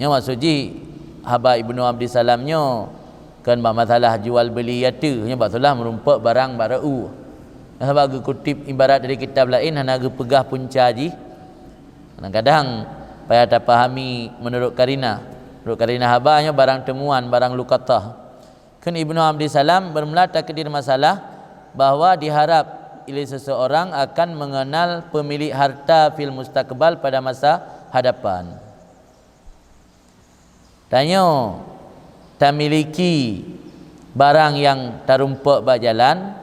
Nyoe maksud jih haba Ibnu Abdissalam nyoe kon bak masalah jual beuli ateueh, nyoe bak solah meurumpok barang bak rot-u. Sabab geukutip ibarat dari kitab laén hana geupeugah punca jih. Kadang-kadang payah tapahami meunurot karinah. Meunurot karinah haba nyoe barang teumuan, barang luqathah. Kheun Ibnu Abdissalam, bermula takdir masalah bahwa diharap lé seseorang akan mengenal pemilik harta fil mustaqbal pada masa hadapan. Tanyoe tamiliki barang nyang tarumpok bak jalan,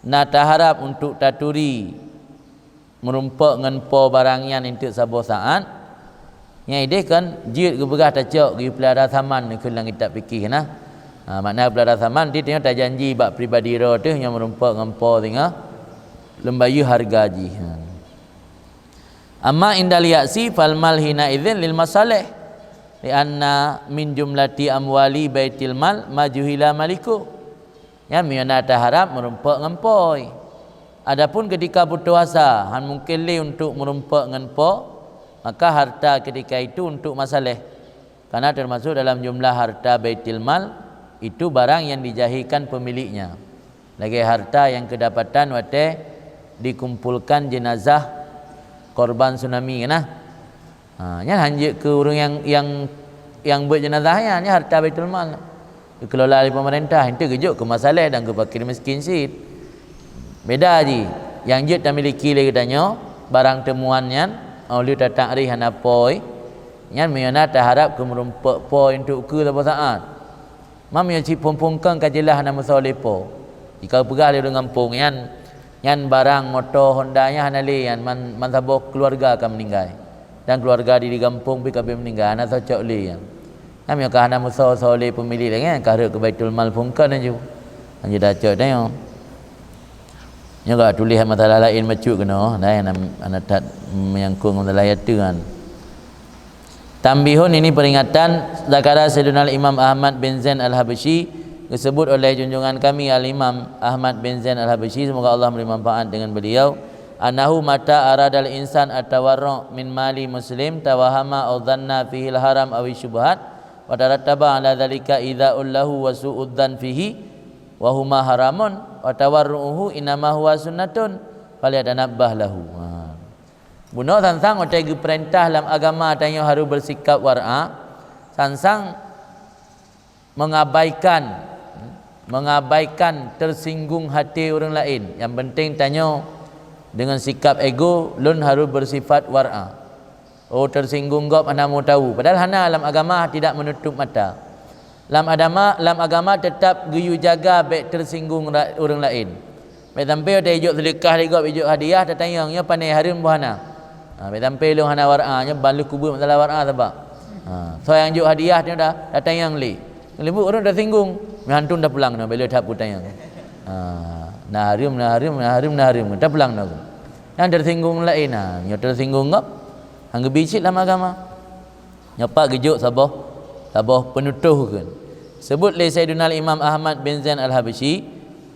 na taharap untuk taturi meurumpok ngon po barang nyan eunteuk saboh saát, nyan ideh kon jeuet geupeugah tacok geupeulara saman keu langét tapiké na. Ha, makna geupelara saman, di tanyoe tajanji bak pribadi droe teuh nyoe meurumpok ngon po singoh lom bayeue hareuga jih. Ha. Amma indal ya'si fal mal hina idzin lil masalih, li'anna min jumlati amwali baitil mal ma juhila maliku. Nyan meunyoe na taharap meurumpok ngon po. Adapun keutika putôh asa, han mungken lé untuk meurumpok ngon po, maka harta keutika itu untuk masalah. Karena termasuk dalam jumlah harta baitil mal itu barang yang dijahilkan pemiliknya. Lagée harta nyang keudapatan watée dikumpulkan jenazah korban tsunami, kan? Ha, nyan han jeuet keu ureuëng nyang, nyang, nyang beuet jeunazah nyan, nyan harta baitul mal. Dikelola lé pemerintah, eunteuk geujok keu masalah dan keu fakir miskin cit. Beda jih, nyang jeuet tamiliki lé geutanyoe, barang teumuan nyan, oh lheueh tatakrih hana po, nyan meunyoe na taharap keu meurumpok po eunteuk keu saboh saát. Mam nyoe cit phon-phon kong ka jeulaih hana meusoe lé po. Jika geupeugah lé ureuëng gampông nyan, nyan barang moto Honda nyan hana lé nyan, man, man saboh keuluwarga ka meuninggai. Dan keuluwarga di, di gampông pih ka beumeuninggai, hana cocok lé nyan. Nyan meunyoe ka hana meusoe-soe lé peumilék lé nyan, ka rhot keu baitul mal phon kong laju. Nyan jeuet tacok tanyoe. Nyoe ka tuléh masalah laén bacut keunoe, dah hana, hana that menyangkut ngon masalah nyang teuan. Tambihun, ini peringatan, zakara Sayyiduna Imam Ahmad bin Zain Al-Habsyi, disebut oleh junjungan kami Al-Imam Ahmad bin Zain Al-Habsyi, semoga Allah memberi manfaat dengan beliau, annahu mata aradal insan at-tawarru' min mali muslim tawahama au dhanna fihil haram awi syubhat, wa tarattaba ala dzalika idzaul lahu wa su'udzan fihi, wa huma haramun, wa tawarru'uhu innama huwa sunnatun, falyatanabbah lahu. Ha. Bunoe sang-sang watée geupeurintah lam agama tanyoe harôh beusikap wara', sang-sang mengabaikan mengabaikan tersinggung hati ureuëng laén. Yang penting tanyoe dengan sikap ego, lôn harus bersifat war'a. Oh, tersinggung gob hana mau tahu. Padahal hana, lam agama tidak menutup mata. Lam agama, lam agama tetap geuyue jaga bék tersinggung ra-, ureuëng laén. Bék sampai tayue jok seudeukah lé gob, ijok hadiah, tatanyong, nyoe pané hareuem boh hana. Ha, bék sampai lôn hana war'a, nyoe ban lheueh kubeut masalah war'a sabab. Ha, soe nyang jok hadiah nyoe dah, tatanyong lé. Leumbut ureuëng tersinggung, meuhantu tapulang nyoe, bék lé that peutanyong. Ha, na hareuem, na hareuem, na hareuem, na hareuem, tapulang nyoe. Nyang tersinggung laén, ha, nyoe tersinggung gob. Hana geubi cit lam agama. Nyoe pat geujok saboh, saboh peunutôh kheun. Sebut lé Sayyiduna Imam Ahmad bin Zain Al-Habsyi,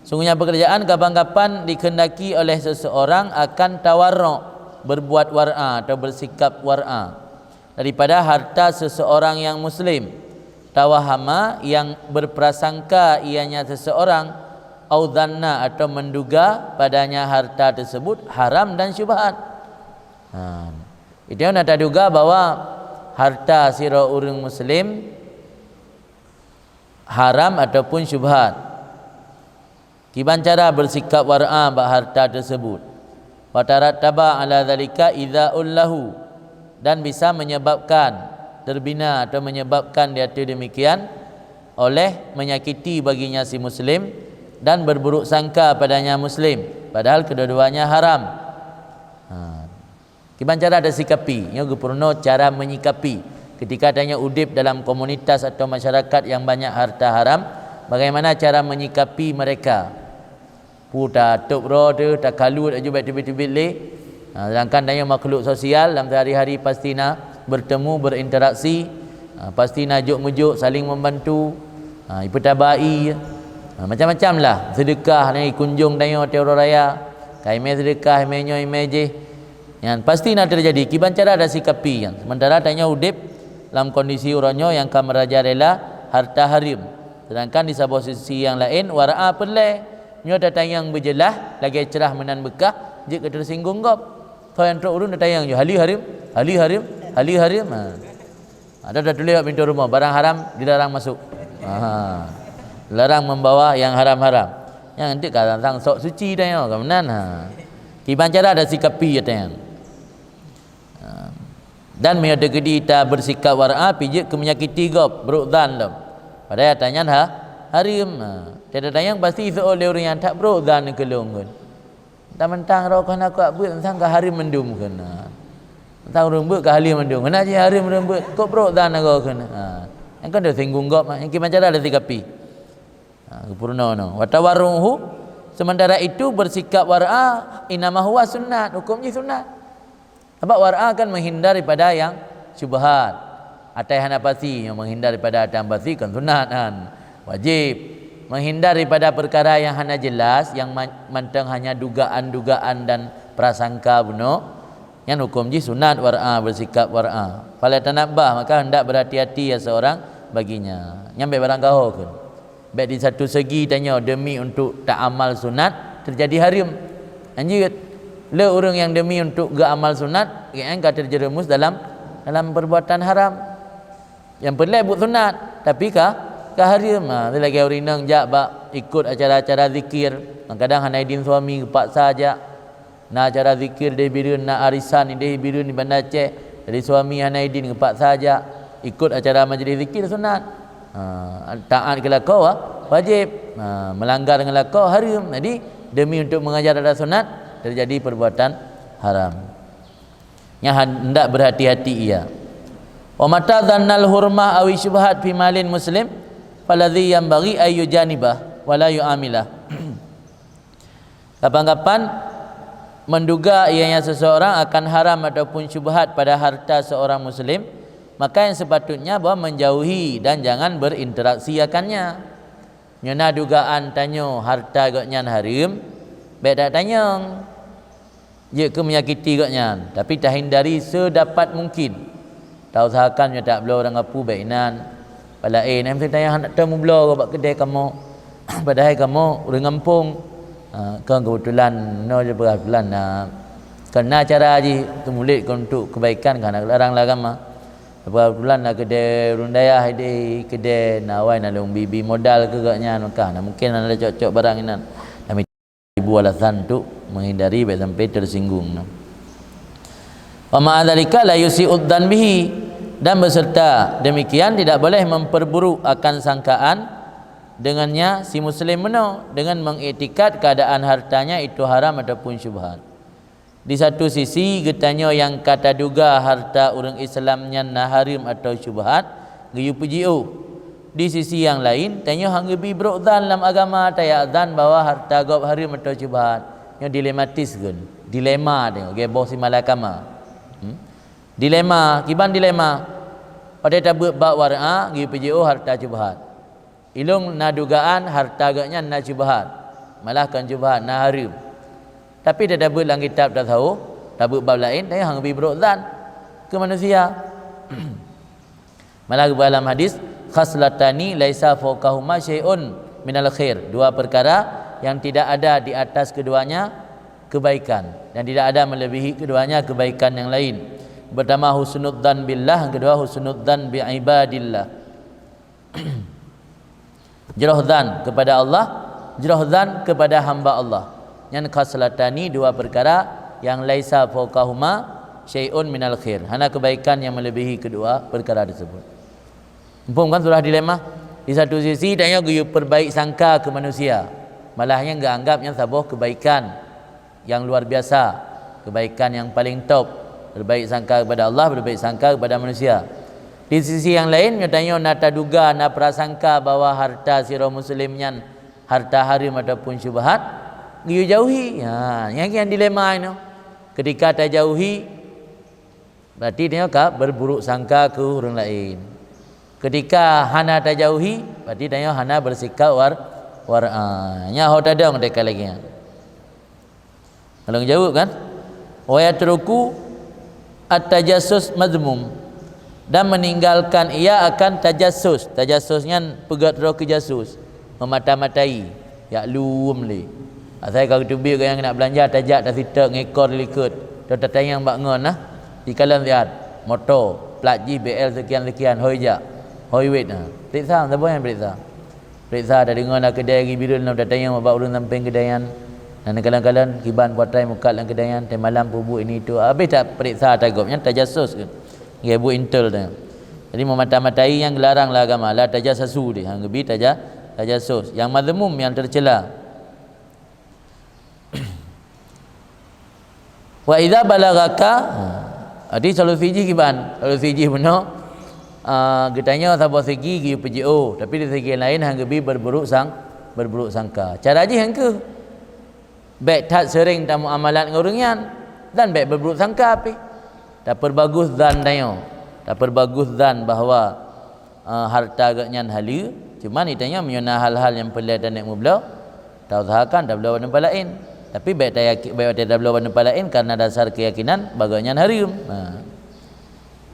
sungguhnya pekerjaan kapan-kapan dikehendaki oleh seseorang akan tawarruk, berbuat war'a atau bersikap war'a, daripada harta seseorang yang muslim, tawahama, yang berprasangka ianya seseorang, au dhanna, atau menduga padanya harta tersebut haram dan syubhat. Ha. Itu na taduga bahwa harta sidroe ureuëng muslim haram ataupun syubhat. Kiban cara bersikap war'a bak harta tersebut. Wa tarattaba ala dzalika idzaul lahu, dan bisa menyebabkan, terbina atau menyebabkan dia tu demikian oleh menyakiti baginya si muslim dan berburuk sangka padanya muslim, padahal kedua-duanya haram. Ha. Kiban cara tasikapi, nyoe geupeurunoe cara menyikapi. Ketika tanyoe udeb dalam komunitas atau masyarakat yang banyak harta haram, bagaimana cara menyikapi mereka? Pu tatôb droe teuh, takalut aju bék teubiet-teubiet lé. Ha, sedangkan tanyoe makhluk sosial, lam sehari-hari pasti na bertemu, berinteraksi, ha, pasti na jok-meujok, saling membantu, ha, ipeutabai, ha, macam-macam lah. Seudeukah na ikunjong tanyoe watée uroe raya, ka imé seudeukah, imé nyoe, imé jéh. Nyan pasti na teujadi, kiban cara tasikapi nyan. Sementara tanyoe udeb lam kondisi uroe nyoe nyang ka meurajalela harta hareuem. Sedangkan di saboh sisi nyang laén, war'a peureulée. Nyoe tatanyong beujeulaih, lagée ceurah meunan beukah, jeuet keu teusinggung gob. Soe nyang trok ureuëng tatanyong ju, haleue hareuem, haleue hareuem, haleue hareuem. Ha. Ada tatuléh bak pintoe rumoh, barang haram dilarang masuk. Ha. Larang membawa yang haram-haram. Nyang enteuk ka tantang sok suci tanyoe, ka meunan, ha. Kiban cara tasikapi tanyoe. Ha. Dan meunyoe teukeudi ta bersikap war'a, pih jeuet keu menyakiti gob, brok zan lom. Padahai ata nyan ha, hareuem. Ha. Teutatanyong pasti iseuôt lé ureuëng nyang that brok zan keu lôn kheun. Mentang-mentang droe kah na kuat beuet, mentang ka hareuem mandum kheun. Ha. Mentang ureuëng beuet ka haleue mandum. Keunan jih hareuem ureuëng beuet, kok brok zan agoe kheun. Ha. Nyang kan teusinggung gob, nyang kiban cara tasikapi. Ha, geupeurunoe nyoe. Wa tawarruhu, sementara itu bersikap war'a, innama huwa sunnat, hukum jih sunat. Sabab war'a kan menghindar daripada yang syubhat. Atai hana pasti, yang menghindar daripada atai hana pasti kan sunat kan. Wajib. Menghindar daripada perkara yang hana jelas, yang man-, mantong hanya dugaan-dugaan dan prasangka bunoe, nyan hukum jih sunat war'a, bersikap war'a. Fala tanabbah, maka hendak berhati-hati ya seorang baginya. Nyan bék barang gaho kheun. Bék di satu segi tanyoe demi untuk taamal sunat terjadi hareuem. Lanjut, le ureuëng nyang demi untuk geuamal sunat, gobnyan ka terjerumus dalam, dalam perbuatan haram. Nyang peureulée buet sunat, tapi ka, ka hareuem. Ha, lagée ureuëng inong jak bak ikot acara-acara zikir, kadang-kadang hana idin suami geupaksa jak. Na acara zikir di Bireuen, na arisan di Bireuen di Banda Aceh. Jadi suami hana idin geupaksa jak ikot acara majlis zikir sunat. Ha, taat keu lakoe wa-, wajib. Ha, melanggar ngon lakoe hareuem. Jadi demi untuk mengajar adat sunat terjadi perbuatan haram. Nyan hendak berhati-hati ia. Wa mata dzannal hurmah awi syubhat fi malin muslim, faladzi yanbaghi ayyujanibah wala yu'amilah. Kapan-kapan menduga ianya seseorang akan haram ataupun syubhat pada harta seorang muslim, maka yang sepatutnya bahwa menjauhi dan jangan berinteraksi akannya. Nyoe na dugaan tanyoe harta gobnyan hareuem, bék tatanyong. Jeuet keu menyakiti gobnyan, tapi tahindari sedapat mungkin. Tausahakan meunyoe tabloe ureuëng gapu bék inan. Pala, eh, na meusti tanyong hana teumeubloe bak keudè kamoe. Padahai kamoe ureuëng gampông. Ha, kan keubeutulan, noe je peugah bulan na. Kan na cara jih teumuléh keu untuk keubaikan, kan na larang lam agama. Kebetulan na keudè ureuëng dayah di keudè, na awai na lôn bi-bi modal keu gobnyan, maka na mungkin na cok-cok barang inan. Ibu alasan untuk menghindari bèk sampai tersinggung. Wa ma'a dzalika la yusi'udzan bihi, dan beserta demikian tidak boleh memperburuk akan sangkaan dengannya si muslim meunoe dengan mengiktikad keadaan hartanya itu haram ataupun syubhat. Di satu sisi geutanyoe nyang ka taduga harta ureuëng Islam nyan na hareuem atawa syubhat, geuyue peujiôh. Di sisi nyang laén, tanyoe han geubi brok zan lam agama, tajak zan bahwa harta gob hareuem atawa syubhat. Nyoe dilematis kan? Dilema tanyoe, geuboh si malakama. Hmm? Dilema, kiban dilema. Padahai tabeuet bak war'a, geuyue peujiôh harta syubhat. Ilôn na dugaan harta gobnyan na syubhat, malah kon syubhat, na hareuem. Tapi tabeuet lam kitab tasawuf, tabeuet bab laén, tanyoe han geubi brok zan keu manusia. Malah geupeugah lam hadis, "Khaslatani laisa fauqahuma syai'un minal khair." Dua perkara yang tidak ada di atas keduanya kebaikan, dan tidak ada melebihi keduanya kebaikan yang lain. Pertama, husnudzan billah, yang kedua, husnudzan bi ibadillah. Jroh zan kepada Allah, jroh zan kepada hamba Allah. Nyan khaslatani, dua perkara yang laisa fauqahuma syai'un minal khair. Hana kebaikan yang melebihi kedua perkara tersebut. Muphom kan surah dilema? Di satu sisi, tanyoe geuyue perbaik sangka keu manusia. Malah nyan geuanggap nyan saboh kebaikan nyang luar biasa, kebaikan nyang paling top, berbaik sangka kepada Allah, berbaik sangka kepada manusia. Di sisi nyang laén, meunyoe tanyoe na taduga, na prasangka bahwa harta sidroe muslim nyan harta hareuem ataupun syubhat, geuyue jauhi. Ha, nyang, nyang dilema nyoe. Ketika tajauhi, berarti tanyoe ka berburuk sangka keu ureuëng laén. Ketika hana tajauhi, berarti tanyoe hana bersikap war-, war'a. Nyan ho tadong teuka lagée nyan. Lôn jaweueb kan? Wa yatruku at-tajassus mazmum, dan meninggalkan ia akan tajassus. Tajassus nyan peugét droe keu jasus, memata-matai, jak lom lé. Asai ka geuteubiet gobnyan keuneuk beulanja, tajak tasitek ngekor likot, teutatanyong bak ngon nah, dikalon siat, moto, plat jih B L sekian-sekian, hôi jak, hôi wét nah. Periksa, saboh nyan periksa. Periksa, tadeungoe na keudai geubireuen lom, tatanyong bak ureuëng sampéng keudai nyan. Dan kalon-kalon kiban kuatrai mukat lam keudai nyan, teumalam peubuet ini itu. Habéh taperiksa ata gob nyan, tajasus kan. Nggih, buet intel tu. Jadi, memata-matai nyang geularang lé agama, la tajassasu deh, han geubi taja-, tajasus. Nyang mazmum, nyang tercela. Wa idza balaghaka, ha, jadi solusi jih kiban? Solusi jih bunoe, ah, geutanyoe saboh segi geuyue peujiôh, tapi di segi laén han geubi berburuk sang-, berburuk sangka. Cara jih nyang kheueh, bék that seuréng tamuamalat ngon ureuëng nyan, dan bék berburuk sangka pih. Tapeurbagus zan tanyoe, tapeurbagus zan bahwa eh, harta geuh nyan haleue, cuman geutanyoe meunyoe na hal-hal nyang peureulée taneuk meubloe, tausahakan tabloe bak teumpat laén. Tapi bék tayaki-, bék watée tabloe bak teumpat laén kareuna dasar keuyakinan bak geuh nyan hareuem. Ha.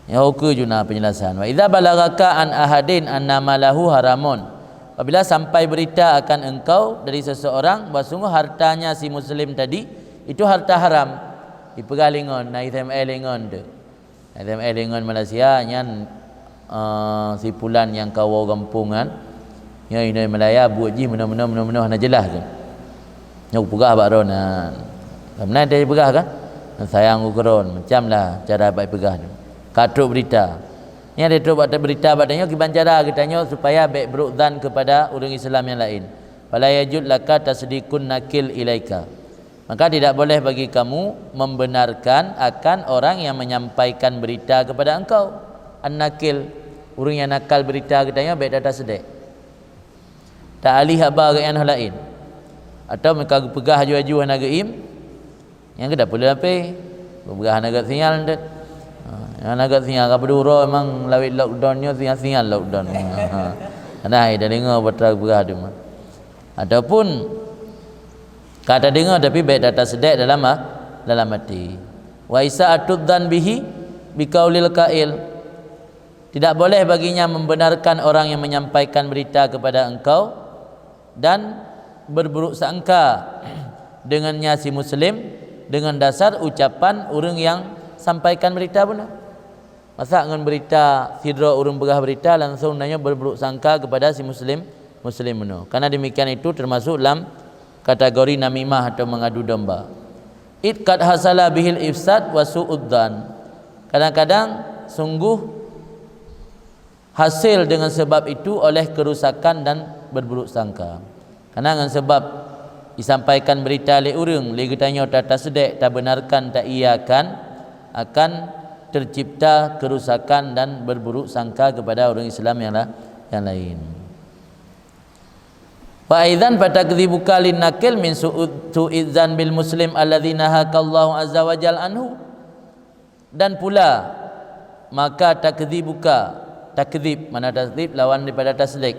Nyoe ukeue juna peunjelasan. Wa idza balaghaka an ahadin anna malahu haramun. Apabila sampai berita akan engkau dari seseorang bahwa sungguh hartanya si muslim tadi itu harta haram, dipeugah lé ngon, na S M S lé ngon tu. S M S lé ngon Malaysia nyan, eh, si pulan nyang kawoe gampông nyan, nyoe inong Malaya buet jih meunoe-meunoe, meunoe-meunoe hana jeulaih tu. Nyoe kupeugah bak droeneuh. Ka meunan teupeugah kan? Sayang keu droeneuh, macam lah cara bak peugah tu. Ka trok beurita. Nyan trok bak, beurita bak tanyoe kiban cara geutanyoe supaya bék brok zan keupada ureuëng Islam nyang laén. Fala yajuz laka tasdiqun nakil ilaika. Maka tidak boleh bagi kamu membenarkan akan orang yang menyampaikan berita kepada engkau. An-nakil, ureuëng nyang nakal beurita geutanyoe bék tataseudeuk. Taali haba geuh nyang laén. Atawa meuka geupeugah aju-aju hana geuim, nyang geuda peuleueh hapé. Geupeugah hana gét sinyal ntet. Ha, hana gét sinyal, ka peuduro memang lawét lockdown nyoe sinyal-sinyal lockdown. Ha, ha. Hana hai tadeungoe peue geupeugah tu mah. Ataupun ka tadeungoe tapi bék tataseudeuk dalam ha-, dalam hati. Wa isa'atudzan bihi biqaulil qail. Tidak boleh baginya membenarkan orang yang menyampaikan berita kepada engkau dan berburuk sangka dengannya si muslim dengan dasar ucapan ureuëng yang sampaikan berita bunoe. Masa ngon beurita, sidroe ureuëng peugah beurita langsung tanyoe berburuk sangka kepada si muslim, muslim bunoe. Karena demikian itu termasuk lam kategori namimah atau mengadu domba. Id qad hasala bihil ifsad wa su'udzan. Kadang-kadang sungguh hasil dengan sebab itu oleh kerusakan dan berburuk sangka. Karena ngon sebab disampaikan beurita lé ureuëng, lé geutanyoe ta-, taseudek, tabenarkan, taiyakan, akan tercipta kerusakan dan berburuk sangka kepada ureuëng Islam yang la-, yang lain. Wa aidzan fatakdzibuka linnaqil min su'ud-, su'idzan bil muslim alladzi nahakallahu azza wa jal anhu. Dan pula, maka takdzibuka, takdzib, mana takdzib lawan daripada tasdik.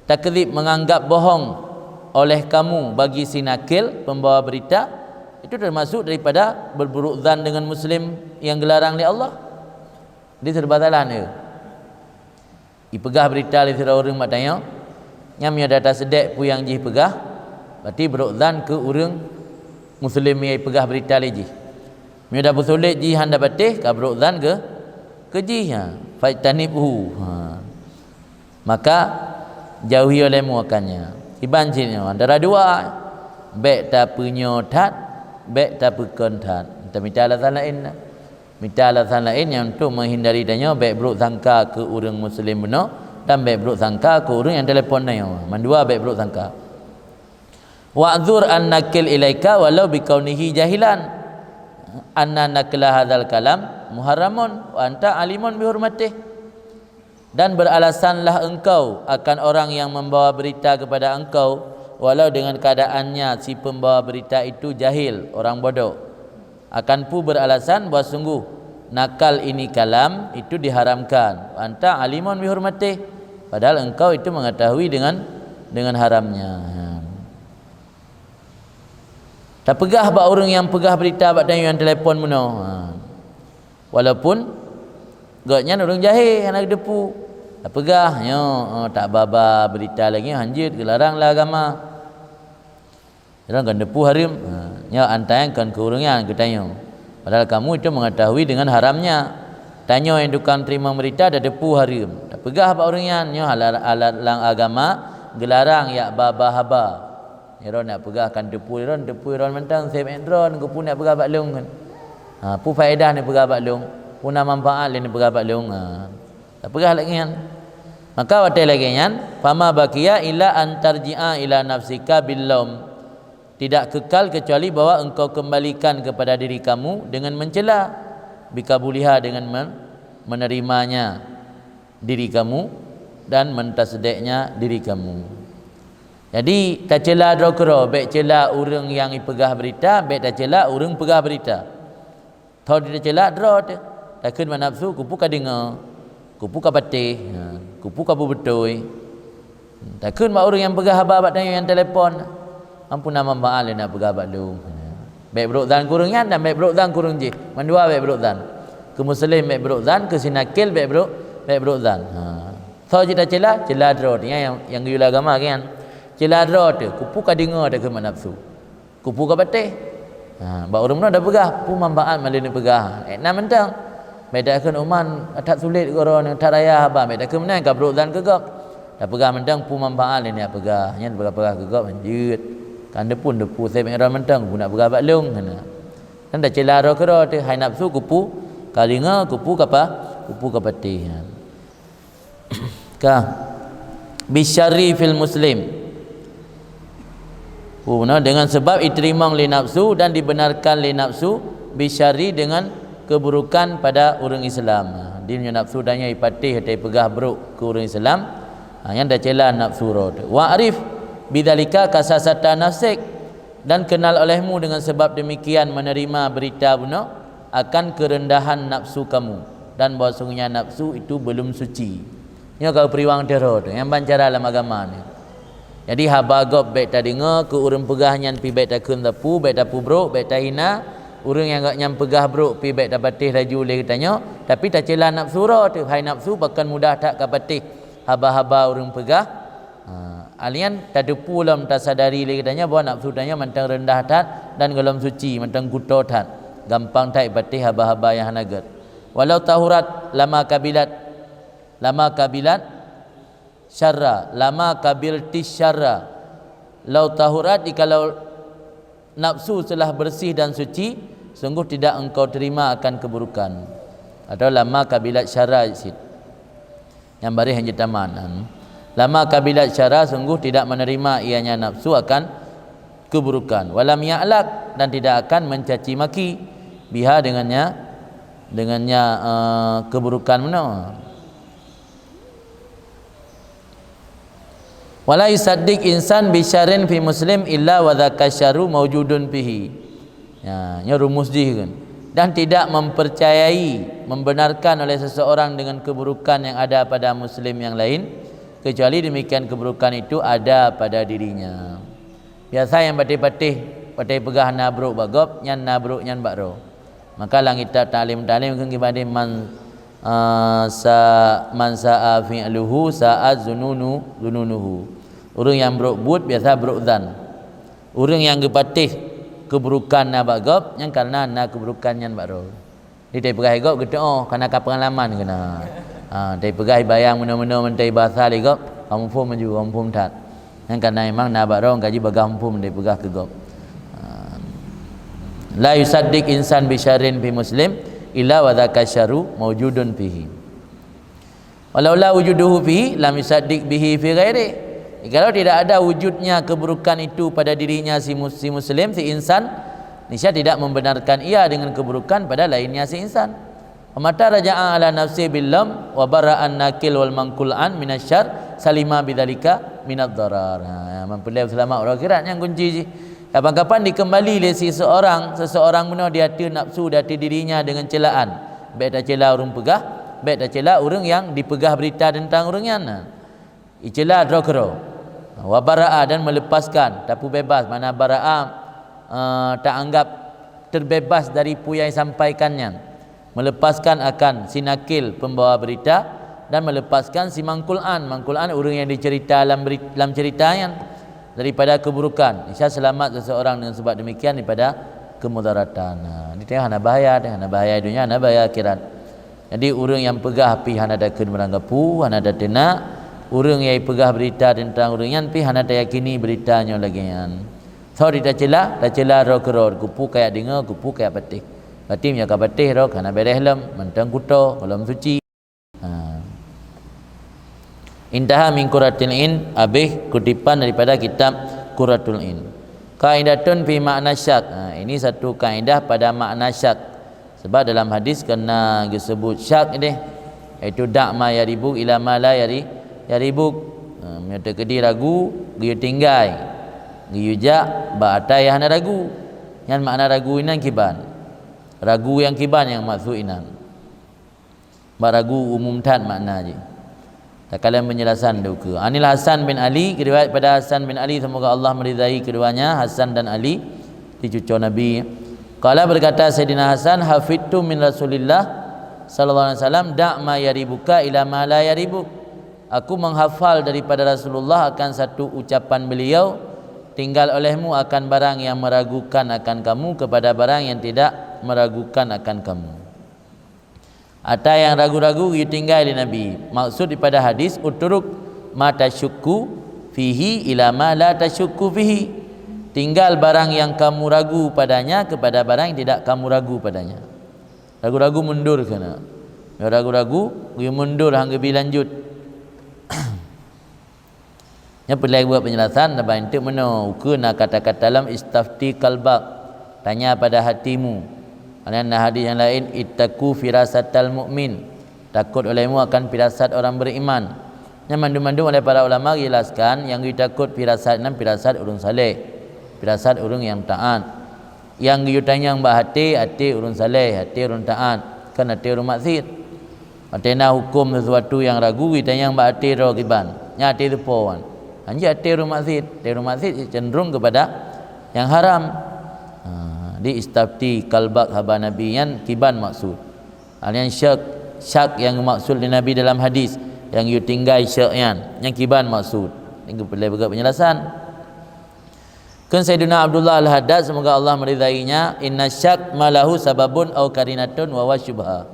Takdzib, menganggap bohong oleh kamu bagi si nakil, pembawa berita, itu termasuk daripada berburuk zan dengan muslim yang gelarang lé Allah. Di serba salah ni. Ipeugah beurita lé sidroe ureuëng bak tanyoe, nyan meunyoe data seudek peue nyang jih peugah, berarti brok zan keu ureuëng muslim nyang ipeugah beurita lé jih. Meunyoe dapeusulet jih hana patéh, ka brok zan keu, keu jih, ha. Fajtanibhu, ha. Maka jauhi olehmu akannya. Iban cit nyoe antara dua, bék tapeunyoe that, bék tapeukon that. Tamita alasan laén. Mita alasan laén nyang untuk menghindari tanyoe bék brok sangka keu ureuëng muslim bunoe dan bék brok sangka keu ureuëng nyang telepon tanyoe. Mandua bék brok sangka. Wa'dzur an nakil ilaika walau bikaunihi jahilan anna nakla hadzal kalam muharramun wa anta alimun bihurmatih. Dan beralasanlah engkau akan orang yang membawa berita kepada engkau, walau dengan keadaannya si pembawa berita itu jahil, orang bodoh. Akan pu beralasan bahwa sungguh nakal ini kalam itu diharamkan. Anta alimun bihurmatih, padahal engkau itu mengetahui dengan, dengan haramnya. Tapeugah bak ureuëng nyang peugah beurita bak tanyoe nyang telepon bunoe. Ha. Walaupun gobnyan ureuëng jahé, hana geuteupeue. Tapeugah, nyoe, oh, tak baba beurita lagée nyoe hanjeuet geularang lam agama. Ureuëng kan teupeu hareuem. Ha, nyoe antai kon keu ureuëng nyan geutanyoe. Padahal kamu itu mengetahui dengan haramnya. Tanyoe nyang tukang teurimong beurita tateupeu hareuem. Tapeugah bak ureuëng nyan, nyoe alat-alat lam agama geularang yak baba haba. Iron nak peugah kan teupeu iron, teupeu iron mantong, seb ek droen, keupeue nak peugah bak lôn kan. Ha, peue faedah ni peugah bak lôn? Peue na manfaat lé ni peugah bak lôn? Ha. Tapeugah lagée nyan. Maka watée lagée nyan, fama baqiya illa an tarji'a ila nafsika bil laum. Tidak kekal kecuali bahwa engkau kembalikan kepada diri kamu dengan mencela, bikabuliha dengan men-, menerimanya diri kamu dan mentasdeknya diri kamu. Jadi, tacela droe keudroe, bék cela ureuëng nyang ipeugah beurita, bék tacela ureuëng peugah beurita. Tho tacela droe teuh, takheun bak nafsu, keupeue ka deungoe, keupeue ka patéh, ha, keupeue ka beubeutôi. Takheun bak ureuëng nyang peugah haba bak tanyoe nyang telepon, amphon na manfaat lé na peugah bak lôn. Bék brok zan keu ureuëng nyan dan bék brok zan keu ureuëng jih. Mandua bék brok zan. Keu muslim bék brok zan, keu si nakil bék brok, bék brok zan. Ha. Soe jih tacela, cela droe teuh, nyan nyang, nyang geuyue lam agama kan. Cela droe teuh, keupeue ka deungoe takheun bak nafsu. Keupeue ka patéh. Ha, bak ureuëng bunoe tapeugah, peue manfaat malée neupeugah. Eh, na mantong. Bék takheun uman that sulet keu droeneuh, that raya haba, bék takheun meunan ka brok zan keu gob. Tapeugah mantong peue manfaat lé neupeugah. Nyan peugah-peugah keu gob hanjeuet. Kan deupun deupeu seb ek droen mantong, peue nak peugah bak lôn, hana. Dan tacela droe keudroe teuh, hai nafsu keupeue ka deungoe, keupeue ka pa-, keupeue ka patéh. Ka. Bisyarri fil muslim. Oh, nah, dengan sebab iteurimong lé nafsu dan dibenarkan lé nafsu, bisyarri dengan keburukan pada ureuëng Islam. Di nyoe nafsu dan nyoe ipatéh ateueh peugah brok keu ureuëng Islam, ha, nyan tacela nafsu droe teuh. Wa'rif bidzalika kasasata nafsik, dan kenal olehmu dengan sebab demikian menerima berita bunoe akan kerendahan nafsu kamu, dan bahwasanya nafsu itu belum suci. Nyoe ka peuriwang teuh droe teuh, nyang ban cara lam agama ni. Jadi haba gob bék tadeungoe, keu ureuëng peugah nyan pih bék takheun sapeue, bék tapeubrok, bék tahina. Ureuëng nyang gobnyan peugah brok pih bék tapatéh laju lé geutanyoe, tapi tacela nafsu droe teuh, hai nafsu pakon mudah that ka patéh haba-haba ureuëng peugah. Ha, alian tateupeu lom tasadari lé geutanyoe bahwa nafsu tanyoe mantong reundah that dan gohlom suci, mantong kuto that. Gampang that ipatéh haba-haba nyang hana gét. Walau tahurat lama kabilat, lama kabilat syarra, lama kabilti syarra. Lau tahurat, jikalau nafsu telah bersih dan suci, sungguh tidak engkau terima akan keburukan. Atau lama kabilat syarra cit. Nyang baréh nyang jitaman. Lama kabilat syarra, sungguh tidak menerima ianya nafsu akan keburukan. Walam ya'lak, dan tidak akan mencaci maki, biha, dengannya, dengannya, eh, keburukan meunoe. Wala yusaddiq insan bi syarrin fi muslim illa wa dzaka syarru maujudun fihi. Ya, nyoe rumus jih kan. Dan tidak mempercayai, membenarkan oleh seseorang dengan keburukan yang ada pada muslim yang lain, kecuali demikian keburukan itu ada pada dirinya. Biasa nyang patéh-patéh, patéh peugah na brok bak gob, nyan na brok nyan bak droe. Maka lam kitab Ta'lim Ta'lim kan geuba deh, man, ah, sa, man sa'a fi'luhu sa'a zununu, zununuhu. Ureuëng nyang brok buet biasa brok zan. Ureuëng nyang geupatéh keuburukan na bak gob, nyan kareuna na keuburukan nyan bak droe. Di tai peugah gob geuteuoh, kareuna ka peungalaman keunan. Ha, tai peugah bayang meunoe-meunoe mantong basa lé gob, ka muphom laju, ka muphom that. Nyan kareuna memang na bak droe ka jibagaih muphom tai peugah keu gob. Ha. La yusaddiq insan bi syarrin fi muslim illa wa dzaka syarru maujudun fihi. Walaula wujuduhu fihi lam yusaddiq bihi fi ghairi. Kalau tidak ada wujudnya keburukan itu pada dirinya si mus-, si muslim, si insan, niscaya tidak membenarkan ia dengan keburukan pada lainnya si insan. Wa mata raja'a ala nafsi bil lam wa bara'an nakil wal mangkul an minasyar salima bidzalika minad darar. Ha, meupeuleueh seulamat uroe akhirat nyang kunci jih. Kapan-kapan dikembali lé si seorang, seseorang meunoe di ateueh nafsu, di ateueh dirinya dengan celaan. Bék tacela ureuëng peugah, bék tacela ureuëng nyang dipeugah berita teuntang ureuëng nyan. Icela droe keudroe. Wa bara'a, dan melepaskan, tapeubeubaih, makna bara'a, eh, taanggap teubeubaih dari peue nyang disampaikan nyan. Melepaskan akan si nakil pembawa berita dan melepaskan si mangkul an. Mangkul an ureuëng nyang dicerita lam beri-, lam cerita nyan daripada keburukan. Insya seulamat seseorang dengan sebab demikian daripada kemudaratan. Nah, ini tengah hana bahaya, tengah hana bahaya dunia, hana bahaya akhirat. Jadi ureuëng nyang peugah pih hana takheun meuranggapu, hana tateunak. Ureuëng nyang peugah berita teuntang ureuëng nyan pih hana tayakini berita nyoe lagée nyan. Soe di tacela, tacela droe keudroe, keupeue ka jak deungoe, keupeue ka jak patéh. Berarti meunyoe ka patéh droe, ka hana béréh lom, mantong kuto, gohlom suci. Ha. Intaha min Qurratil Ain, habéh kutipan daripada kitab Qurratul Ain. Qaidatun fi makna syak. Ha, ini satu kaedah pada makna syak. Sebab dalam hadis keunan geuseubut syak deh, yaitu da' ma yaribuk ila ma la yari-, yaribuk. Ha, meunyoe teukeudi ragu, geuyue tinggai. Geuyue jak bak atra nyang hana ragu. Nyan makna ragu inan kiban. Ragu nyang kiban nyang maksud inan. Bak ragu umum that makna jih. Takalon penjelasan dikeue. Anil Hasan bin Ali, riwayat pada Hasan bin Ali, semoga Allah meridai keduanya, Hasan dan Ali, di cucu Nabi. Qala, berkata Sayyidina Hasan, "Hafidtu min Rasulillah sallallahu alaihi wasallam, da' ma yaribuka ila ma la yaribuk." Aku menghafal daripada Rasulullah akan satu ucapan beliau, "Tinggal olehmu akan barang yang meragukan akan kamu kepada barang yang tidak meragukan akan kamu." Atra nyang ragu-ragu geuyue tinggai lé Nabi. Maksud daripada hadis, "Utruk ma tasyukku fihi ila ma la tasyukku fihi." Tinggal barang yang kamu ragu padanya kepada barang yang tidak kamu ragu padanya. Ragu-ragu mundur keunan. Ragu-ragu geuyue mundur, han geubi lanjut. Nyan peureulée buet penjelasan, sabab eunteuk meunoe, ukeue na kata-kata lam istafti qalbak, tanya pada hatimu. Karena na hadis nyang laén, "Ittaqu firasatal mu'min," takot olehmu akan firasat orang beriman. Nyan mandum-mandum oleh para ulama jelaskan, nyang geutakot firasat nyan firasat ureuëng saleh, firasat ureuëng nyang taat. Nyang geuyue tanyong bak até, até ureuëng saleh, até ureuëng taat, kon até ureuëng maksiet. Até na huköm sesuatu nyang ragu, geuyue tanyong bak até droe kiban, nyan até teupo wan. Hanjeuet até ureuëng maksiet, até ureuëng maksiet cenderung keupada nyang haram. Ha, di istafti qalbak haba Nabi nyan kiban maksud. Ha, nyan syak, syak nyang geumaksud lé Nabi dalam hadis, nyang geuyue tinggai syak nyan, nyan kiban maksud. Nyan geupeureulée beugét penjelasan. Kheun Sayyidina Abdullah Al-Haddad, semoga Allah meridainya, "Inna syak ma lahu sababun au karinatun wa huwa syubha."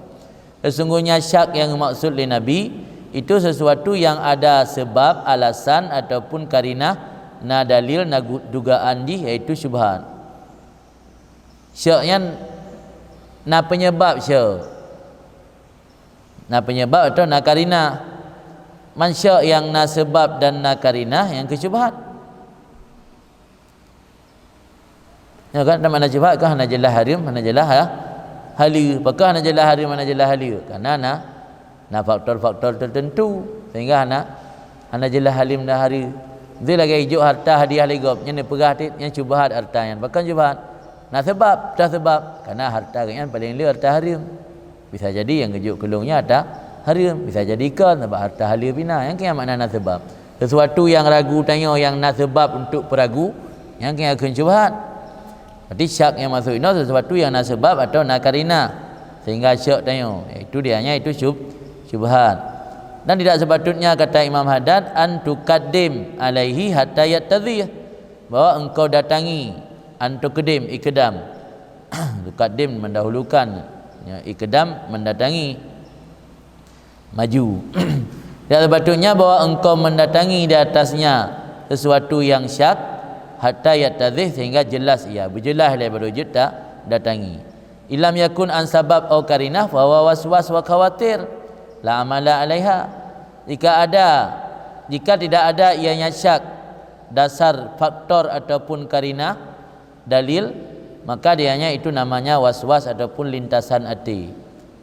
Sesungguhnya syak yang dimaksud lé Nabi itu sesuatu yang ada sebab, alasan, ataupun karinah, na dalil, na gu-, dugaan jih, yaitu syubhat. Syak nyan na penyebab syak. Na penyebab atau na karinah. Man syak nyang na sebab dan na karinah, nyan keuh syubhat. Ya kan, dan makna syubhat kan hana jeulaih hareuem, hana jeulaih ha-, haleue. Pakon hana jeulaih hareuem, hana jeulaih haleue? Karena na, na faktor-faktor tertentu sehingga hana, hana jeulaih hareuem dan haleue. Itu lagèe ijok harta hadiah lé gob, nyan neupeugah cit nyan syubhat harta nyan. Pakon syubhat? Na seubab, teuh seubab. Karena harta geuh nyan paleng le harta hareuem. Bisa jadi nyang geujok keu lôn nyan harta hareuem, bisa jadi kon, sabab harta haleue pih na. Nyan keuh nyang makna na seubab. Sesuatu nyang ragu tanyoe nyang na seubab untuk peuragu, nyan keuh nyang kheun syubhat. Berarti syak nyang maksud inoe sesuatu nyang na seubab atau na karinah sehingga syak tanyoe, yaitu dia nyan itu syub-, syubhat. Dan tidak sepatutnya, kata Imam Haddad, an tuqaddim alaihi hatta yattadhih, bahwa engkau datangi, an tuqaddim, iqdam. Tuqaddim mendahulukan, ya, iqdam mendatangi, maju. Tidak sepatutnya bahwa engkau mendatangi di atasnya sesuatu yang syak, hatta yattadhih, sehingga jelas ia, berjelas lé baru jeuet ta-, datangi. Illam yakun an sabab au karinah, fahuwa waswas wa khawatir, la amala alaiha. Jika ada, jika tidak ada ianya syak, dasar faktor ataupun karinah, dalil, maka dia nyan itu namanya waswas ataupun lintasan até,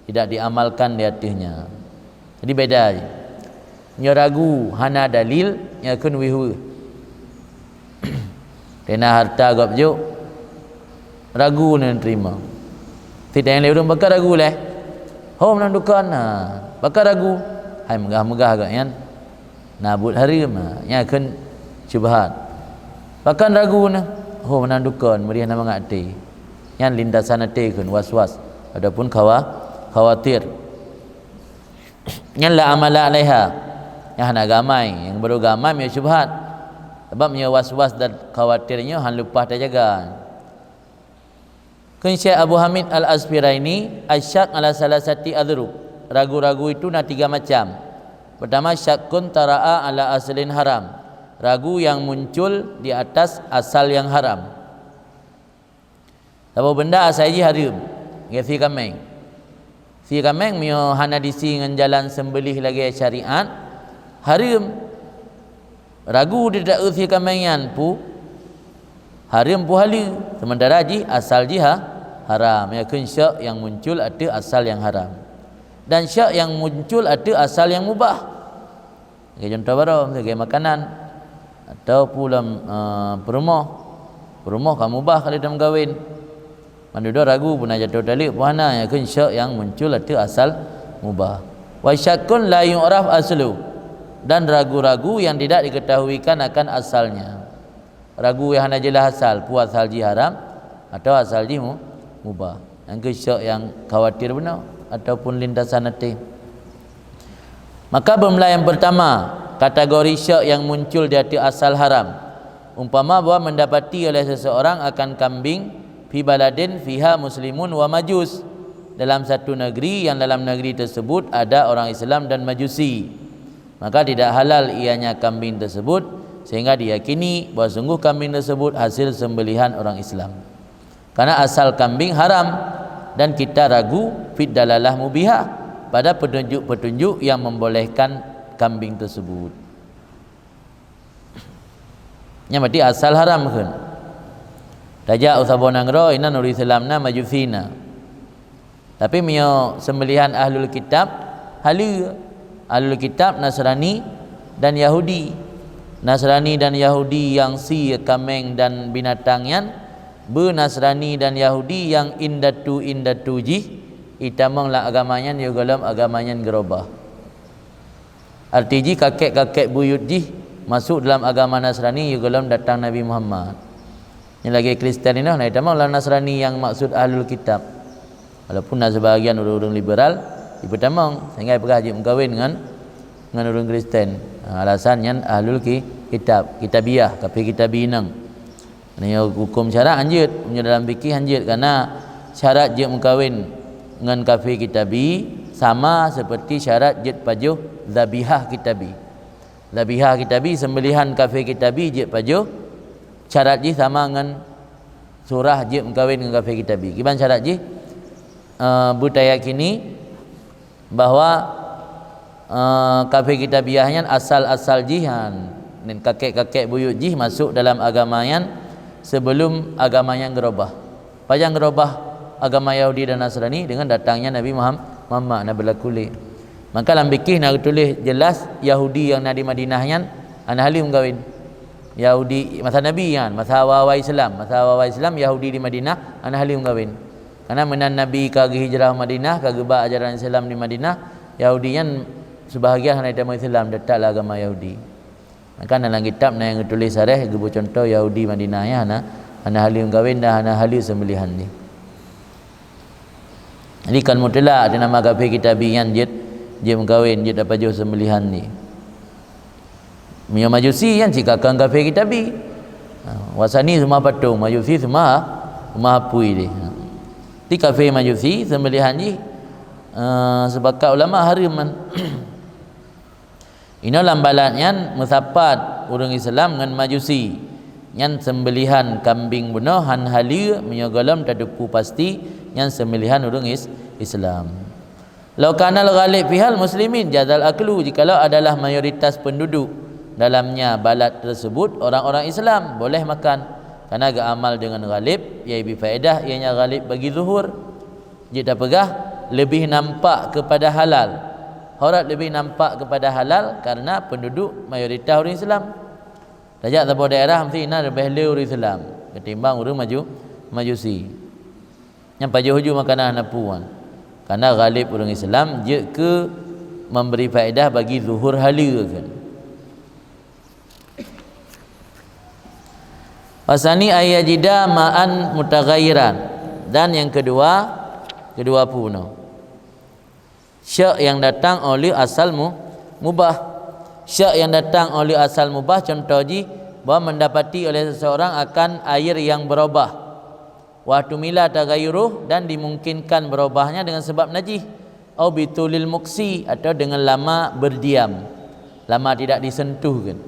tidak diamalkan di ateueh nyan. Jadi beda. Nyoe ragu hana dalil, nyan kheun weueh-weueh. Kena harta gob jok, ragu neuterima. Sidang lé ureueng, pakon ragu lé? Ho meunan dukon, ha, pakon ragu? Hai meugah-meugah gobnyan na buet hareuem, ha, nyan kheun syubhat. Pakon ragu neuh? Ho meunan dukon, meurieh na mangat até. Nyan lintasan até kheun waswas ataupun khawa-, khawatir. Nyan la amala alaiha. Nyang hana geuamai, nyang baru geuamai meunyoe syubhat. Sabab meunyoe waswas dan khawatir nyoe han leupah tajaga. Kheun Syekh Abu Hamid Al-Asfiraini, asyak ala salasati adhrub. Ragu-ragu itu na tiga macam. Pertama, syakkun tara'a ala aslin haram. Ragu yang muncul di atas asal yang haram. Saboh benda asai jih hareuem, lagèe sie kaméng. Sie kaméng meunyoe hana disi ngon jalan seumbeuléh lagèe syariat, hareuem. Ragu di taeu sie kaméng nyan peue hareuem peue haleue, seumeuntara jih asal jih ha-, haram. Nyan kheun syak nyang muncul ateueh asal nyang haram. Dan syak nyang muncul ateueh asal nyang mubah. Lagèe cuntoh baroe, lagèe makanan, atau peue lom, eh, peurumoh. Peurumoh ka mubah ka lheueh tameukawen. Mandum droe ragu peue na jatoh taleuek peue hana, nyan kheun syak nyang muncul ateueh asal mubah. Wa syakkun la yu'raf aslu, dan ragu-ragu yang tidak diketahuikan akan asalnya. Ragu nyang hana jeulaih asal, peue asal jih haram atau asal jih mu-, mubah. Nyang keuh syak nyang khawatir bunoe ataupun lintasan até. Maka beumeulai nyang peurtama, kategori syak nyang muncul di ateueh asal haram. Umpama bahwa mendapati oleh seseorang akan kambing fi baladin fiha muslimun wa majus, dalam satu negeri yang dalam negeri tersebut ada orang Islam dan Majusi. Maka tidak halal ianya kambing tersebut, sehingga diyakini bahwa sungguh kambing tersebut hasil sembelihan orang Islam. Karena asal kambing haram dan kita ragu fid dalalah mubihah pada petunjuk-petunjuk yang membolehkan kambing tersebut. Nyan berarti asal haram kheun. Tajak u saboh nanggroe, inan ureueng Islam na, Majusi na. Tapi meunyoe sembelihan ahlul kitab, haleue. Ahlul kitab Nasrani dan Yahudi. Nasrani dan Yahudi nyang sie kaméng dan binatang nyan, beu Nasrani dan Yahudi nyang indatu-indatu jih itamong lam agama nyan, yoh gohlom agama nyan geurubah. Arti jih, kakek-kakek buyut jih masuk dalam agama Nasrani, yoh gohlom datang Nabi Muhammad. Nyan lagèe Kristen inoe na itamong lam Nasrani nyang maksud ahlul kitab. Walaupun na sibagian ureueng-ureueng liberal jipeutamong, sehingga jipeugah jeuet meukawen ngon, ngon ureueng Kristen. Ha, alasan nyan ahlul ki-, kitab, kitabiah, kafé kitabi inong. Nyoe huköm syarak hanjeuet, meunyoe dalam fikih hanjeuet, karena syarat jeuet meukawen ngon kafé kitabi, sama seperti syarat jeuet pajoh zabihah kitabi. Zabihah kitabi, sembelihan kafé kitabi jeuet pajoh, syarat jih sama ngon surah jeuet meukawen ngon kafé kitabi. Kiban syarat jih? Eh, beutayakini bahwa, eh, kafé kitabiah nyan asal-asal jih nyan, dan kakek-kakek buyut jih masuk dalam agama nyan sebelum agama nyan geurobah. Pajan geurobah agama Yahudi dan Nasrani? Dengan datangnya Nabi Muham-, Muhammad, Nabi lakulik. Maka lam fikih na geutuléh jelas Yahudi nyang na di Madinah nyan hana haleue meukawen. Yahudi masa Nabi nyan, masa awai-awai Islam, masa awai-awai Islam Yahudi di Madinah hana haleue meukawen. Karena meunan Nabi ka geuhijrah u Madinah, ka geuba ajaran Islam di Madinah, Yahudi nyan seubahagian hana jitamong Islam, teutap lam agama Yahudi. Maka na lam kitab na nyang geutuléh sareh, geubeucuntoh Yahudi Madinah nyan hana, hana haleue meukawen dan hana haleue seumbelihan jih. Jadi kon mutlak teuh nama kafé kitabi nyan jeuet, jeuet meukawen, jeuet tapajoh seumbelihan jih. Meunyoe Majusi nyan cit ka kon kafé kitabi. Ha, wasani seumah patong, Majusi seumah, seumah apui deh. Ha. Di kafé Majusi seumbelihan jih, eh, sepakat ulama hareuem man. Inoe lam balat nyan meusapat ureuëng Islam ngon Majusi. Nyan seumbelihan kambing bunoe hana haleue meunyoe gohlom tateupeue pasti nyan seumbelihan ureuëng Is-, Islam. Lau kanal ghalib fihal muslimin jazal aklu, jikalau adalah mayoritas penduduk dalamnya balat tersebut orang-orang Islam, boleh makan. Karena geuamal dengan ghalib, yaitu faedah ianya ghalib bagi zuhur. Jeuet tapeugah lebih nampak kepada halal. Horat lebih nampak kepada halal karena penduduk mayoritas ureuëng Islam. Tajak saboh daerah mesti na leubeh le ureuëng Islam ketimbang ureuëng Maju-, Majusi. Nyang pajoh uju makanan hana puan. Karena ghalib ureuëng Islam jeuet keu memberi faedah bagi zuhur haleue kan. Wasani ayajida ma'an mutaghayyiran. Dan yang kedua, kedua puna. Syak yang datang oleh asal mu-, mubah. Syak yang datang oleh asal mubah, contoh jih, bahwa mendapati oleh seseorang akan air yang berubah. Wa tumila tagayyuruh, dan dimungkinkan berubahnya dengan sebab najih. Au bitulil muksi, atau dengan lama berdiam. Lama tidak disentuh kan.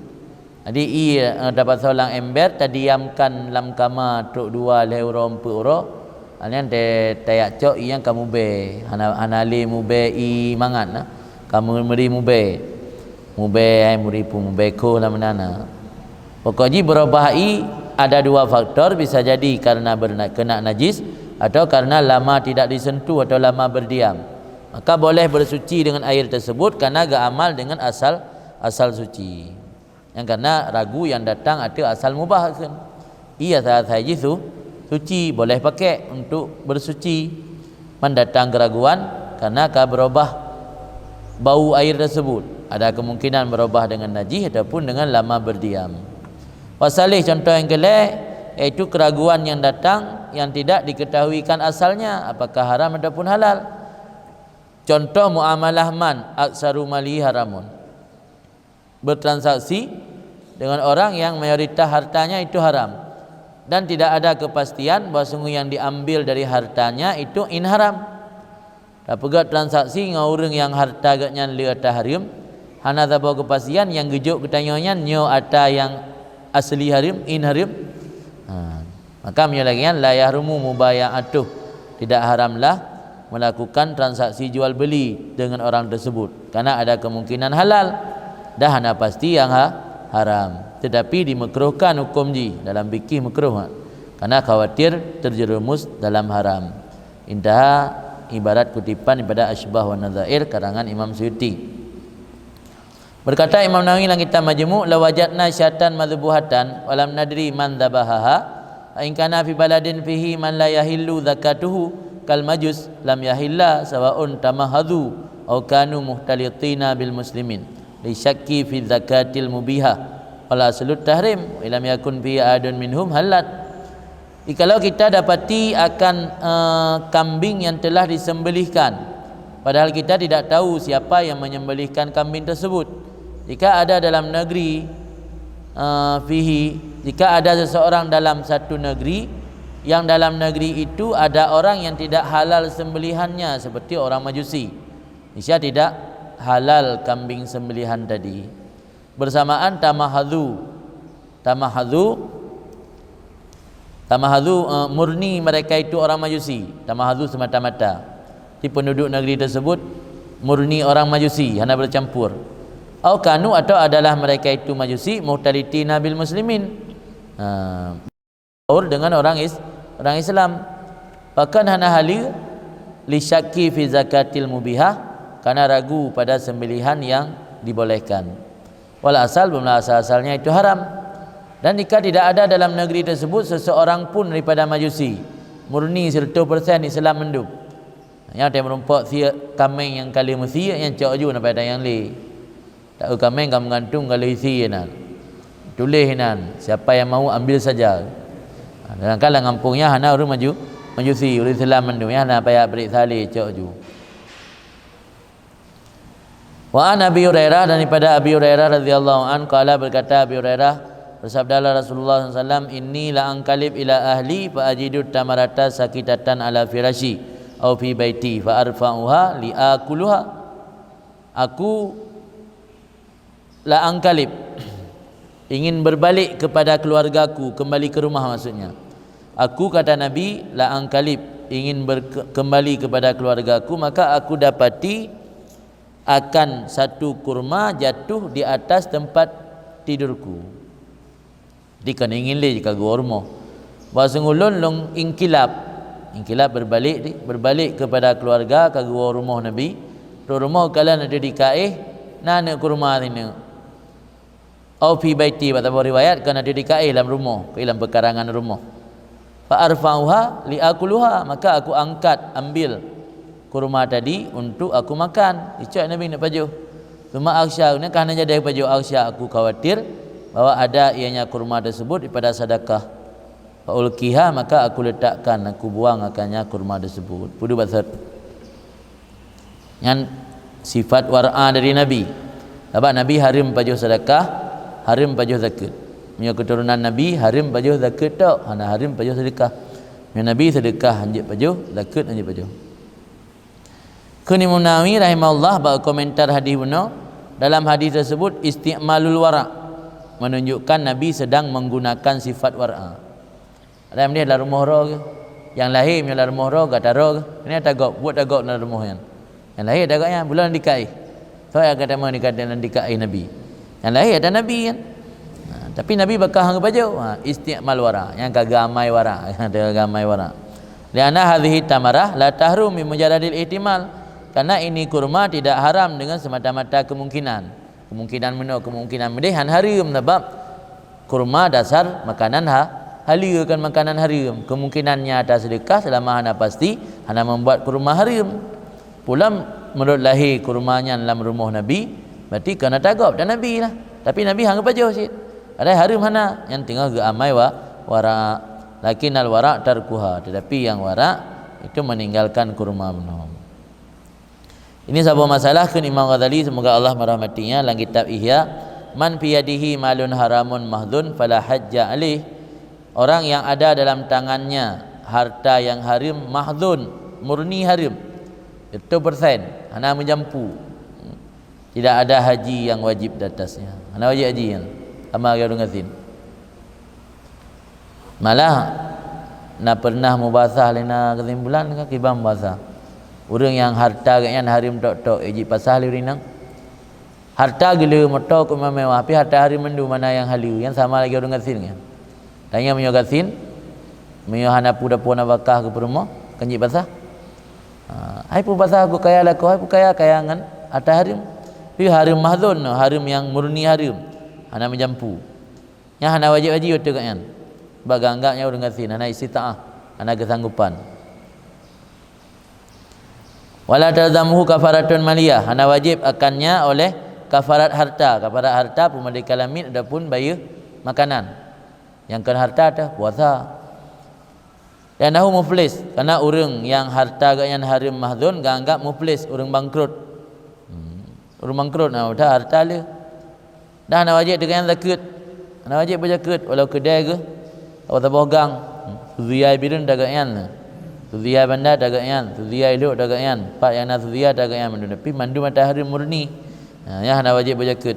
Jadi, ie, eh, tapasoe lam ember, tadiamkan lam kama trok dua lhée uroe, empat uroe. Ha, nyan te-, tayak cok ie nyang ka mubée. Hana, hana lé mubée ie mangat na. Ka mu-, meuri mubée. Mubée, ai, meuri pu-, mubée koh lam meunan na. Pokok jih berubah ie ada dua faktor, bisa jadi karena berna-, kena najis atau karena lama tidak disentuh atau lama berdiam. Maka boleh bersuci dengan air tersebut karena geuamal dengan asal, asal suci. Nyang kana ragu nyang datang ateueh asal mubah kheun. Ie asai-asai jih su-, suci, boleh pakai untuk bersuci. Man datang keraguan karena ka berubah bau air tersebut. Ada kemungkinan berubah dengan najis ataupun dengan lama berdiam. Pasalih contoh nyang keulhée, yaitu keraguan yang datang yang tidak diketahuikan asalnya, apakah haram ataupun halal. Contoh muamalah man aktsaru mali haramun. Bertransaksi dengan orang yang mayoritas hartanya itu haram dan tidak ada kepastian bahwa sungguh yang diambil dari hartanya itu in haram. Tapeugét transaksi ngon ureuëng nyang harta geuhnyan le ata hareuem, hana saboh keupastian nyang geujok geutanyoe nyan nyoe ata nyang asli hareuem, in hareuem. Ha. Maka meunyoe lagée nyan, la yahrumu mubaya'atuh, tidak haramlah melakukan transaksi jual beli dengan orang tersebut, karena ada kemungkinan halal dan hana pasti nyang ha-, haram. Tetapi dimekruhkan hukum jih dalam fikih mekruh, ha. Karena khawatir terjerumus dalam haram. Intaha ibarat kutipan daripada Asybah wa Nadzair karangan Imam Suyuti. Berkata Imam Nawawi lam kitab Majmu', "Lawajadna syatan madzbuhatan wa lam nadri man dzabahaha, fa in kana fi baladin fihi man la yahillu zakatuhu kal majus lam yahilla sawaun tamahadhu aw kanu muhtalitina bil muslimin li syakki fi zakatil mubihah wal aslut tahrim wa illam yakun fihi ahadun minhum hallat." Jikalau kita dapati akan, eh, kambing yang telah disembelihkan, padahal kita tidak tahu siapa yang menyembelihkan kambing tersebut. Jika ada dalam negeri, eh, fihi, jika ada seseorang dalam satu negeri, yang dalam negeri itu ada orang yang tidak halal sembelihannya, seperti orang Majusi. Isya tidak halal kambing sembelihan tadi. Bersamaan tamahadzu. Tamahadzu, tamahadzu, eh, murni mereka itu orang Majusi. Tamahadzu semata-mata. Di penduduk negeri tersebut murni orang Majusi, hana bercampur. Au kanu, atau adalah mereka itu Majusi, muhtalitina bil muslimin. Ha. Berbaur dengan orang is-, orang Islam. Bahkan hana hali li syakki fi zakatil mubihah, karena ragu pada sembelihan yang dibolehkan. Wal asal, belumlah asal-asalnya itu haram. Dan jika tidak ada dalam negeri tersebut seseorang pun daripada Majusi, murni seratus persen Islam mandum. Nyang teuh meurumpok sie kameng nyang ka lheueh meusie, nyang cok ju na pada nyang lé. Tak eu kameng ka meugantung ka lheueh sie nan. Tuléh nan, siapa yang mau ambil saja. Ha, sedangkan lam gampông nyan hana ureueng Maju-, Majusi, ureueng Islam mandum, nyan hana payah bri saleh cok ju. Wa an Abi Hurairah, daripada Abi Hurairah radhiyallahu anhu, qala, berkata Abi Hurairah, bersabdalah Rasulullah sallallahu alaihi wasallam, "Inni la anqalib ila ahli fa ajidu tamarata saqitatan ala firashi au fi baiti fa arfa'uha li akuluha." Aku la anqalib, ingin berbalik kepada keluargaku, kembali ke rumah maksudnya. Aku, kata Nabi, la anqalib, ingin berke-, kembali kepada keluargaku, maka aku dapati akan satu kurma jatuh di atas tempat tidurku. Di kon ingin lé ka geuwoe rumoh. Bah seungulôn lôn inqilab. Inqilab berbalik di, berbalik kepada keluarga ka geuwoe rumoh Nabi. Trok rumoh kalon na teuh di kaéh, na aneuk kurma sineuk. Au fi baiti, bak saboh riwayat, ka na teuh di kaéh lam rumoh, lam peukarangan rumoh. Fa arfa'uha li akuluha, maka aku angkat, ambil kurma tadi untuk aku makan. Icok Nabi nak pajoh. Cuma akhsya, ni ka hana jadi pajoh, akhsya, aku khawatir bahwa ada ianya kurma tersebut daripada sedekah. Fa ulqiha, maka aku letakkan, aku buang akannya kurma tersebut. Pudu basat. Nyan sifat wara' dari Nabi. Sabab Nabi hareuem pajoh sedekah, hareuem pajoh zakeuet. Meunyoe keuturonan Nabi hareuem pajoh zakeuet tok, hana hareuem pajoh sedekah. Meunyoe Nabi sedekah hanjeuet pajoh, zakeuet hanjeuet pajoh. Kheun Imam Nawawi rahimahullah bak komentar hadis bunoe, dalam hadis tersebut isti'malul wara', menunjukkan Nabi sedang menggunakan sifat wara'. Ada yang meunan lam rumoh droe geuh. Nyang lahé meunyoe lam rumoh droe, gata droe geuh. Ini tagok, buet tagok lam rumoh nyan. Nyang lahé tagok nyan, bulan dikaéh. Soe nyang gata meunan dikaéh Nabi. Nyang lahé ata Nabi kan. Nah, tapi Nabi bakah geupajoh. Ha, isti'mal wara'. Nyang ka geuamai wara'. Nyang ka geuamai wara'. Li'anna hadhihi tamarah la tahrum bi mujarradil ihtimal. Karena ini kurma tidak haram dengan semata-mata kemungkinan. Kemungkinan meunoe, kemungkinan meudeh, han hareuem, sabab kurma dasar makanan ha-, haleue, kon makanan hareuem. Kemungkinan nyata sedekah selama hana pasti, hana membuat kurma hareuem. Pulam meunurot lahé kurma nyan lam rumoh Nabi, berarti kon ata gob, ata Nabi lah. Tapi Nabi han geupajoh cit. Padahai hareuem hana, nyan teungoh geuamai wa-, wara'. Lakinnal wara' tarkuha, tetapi yang wara' itu meninggalkan kurma bunoe. Ini saboh masalah kheun Imam Ghazali, semoga Allah merahmatinya, dalam kitab Ihya, "Man fi yadihi malun haramun mahdhun fala hajja alaih." Orang yang ada dalam tangannya harta yang hareuem, mahdhun, murni hareuem, seratus persen, hana meujampu. Tidak ada haji yang wajib di atasnya. Hana wajib haji nyan. Sama lagèe ureueng gasien. Malah na pernah mubahasah lé na kesimpulan ka kiban mubahasah. Ureueng nyang harta geuh nyan hareuem tok-tok, eh, jipasah lé ureueng inong. Harta geuleu moto keu mewah, tapi harta hareuem mandum, mana nyang haleue, nyan sama lagèe ureueng gasien nyan. Tanyoe meunyoe gasien, meunyoe hana peue dapoe nafakah keu peurumoh, kan jipasah. Ha, hai peue pasah keu kaya lakoe, hai peue kaya, kaya ngon harta hareuem. Tapi hareuem mahdhun, hareuem nyang murni hareuem. Hana meujampu. Nyan hana wajéb haji ateueh gobnyan. Sabab geuanggap nyan ureueng gasien, hana istita'ah, hana keusanggopan. Wala talzamuhu kafaratun maliyah, hana wajéb akannya oleh kafarat harta. Kafarat harta, peumerdeka lamiet ataupun bayeue makanan. Nyang kon harta teuh puasa. Li'annahu muflis, karena ureueng nyang harta gobnyan hareuem mahdhun geuanggap muflis, ureueng bangkrut. Hmm. Ureueng bangkrut, na, padahai harta lé. Dan hana wajéb teuh gobnyan zakeuet. Hana wajéb beujakeuet, walau keudè geuh, atawa saboh gang. Zuyai bireuen ata gobnyan. Suzia banda tagak nyan, suzia ilok tagak nyan, pat nyang na suzia tagak nyan mandum. Tapi mandum ata hareuem murni. Ha, nyan hana wajéb beujakeuet.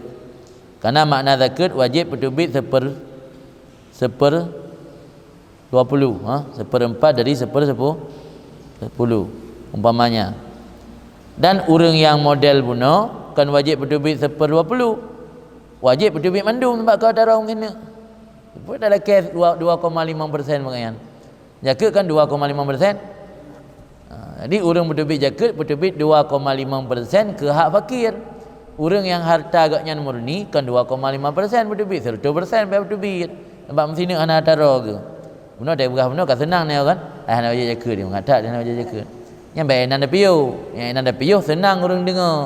Karena makna zakeuet wajéb peuteubiet seper, seper dua puluh, ha? Seperempat dari seper sepu-, sepuluh, umpamanya. Dan ureuëng nyang model bunoe kan wajéb peuteubiet seper dua puluh. Wajéb peuteubiet mandum bak keu ata hareuem keuneuk. Buet dah lakée dua, dua koma lima persen pakaian. Jakeuet kan dua koma lima persen. Ha, jadi ureuëng peuteubiet jakeuet, peuteubiet dua koma lima persen keu hak fakir. Ureuëng nyang harta gobnyan murni kan dua koma lima persen peuteubiet, seratus persen payah peuteubiet. Sabab meusineuk hana taro geuh. Bunoe teupeugah bunoe ka seunang nyoe kan? Ai hana wajéb jakeuet, dia meukatat dia hana wajéb jakeuet. Nyan bèk inan tapiôh. Nyang inan tapiôh seunang ureuëng deungoe.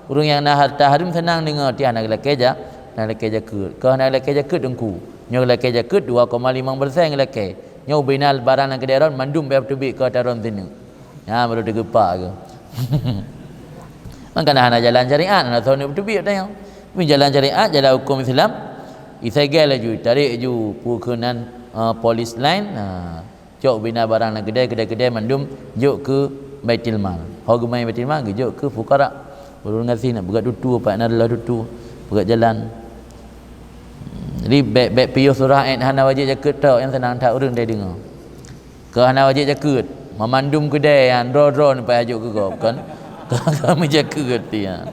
Ureuëng nyang na harta hareuem seunang deungoe, tiah hana geulakée ja-, hana geulakée jakeuet. Keu hana geulakée jakeuet teungku. Nyoe geulakée jakeuet dua koma lima persen geulakée. Nyoe ubé na barang nyang keudeh droen mandum payah peuteubiet keu ata droen sineuk. Nyan baru teugeupak keu. Maka hana jalan syariat, hana soe neuk peuteubiet tanyoe. Tapi jalan syariat, jalan huköm Islam, isegel laju, tarek laju peue keunan, ah, polis laén, ah, cok ubé na barang nyang keudeh, keudeh-keudeh mandum jok keu Baitul Mal. Ho geumai Baitul Mal geujok keu fukara. Ureuëng gasien nak peugah tutu, pat na reuloh tutu, peugah jalan. Jadi bèk, bèk piôh surah ayat hana wajéb jakeuet tok, nyang seunang that ureuëng deh deungoe. Keu hana wajéb jakeuet, meumandum keudeh nyang droe-droe payah jok keu gob kan. Keu hana jakeuet dia.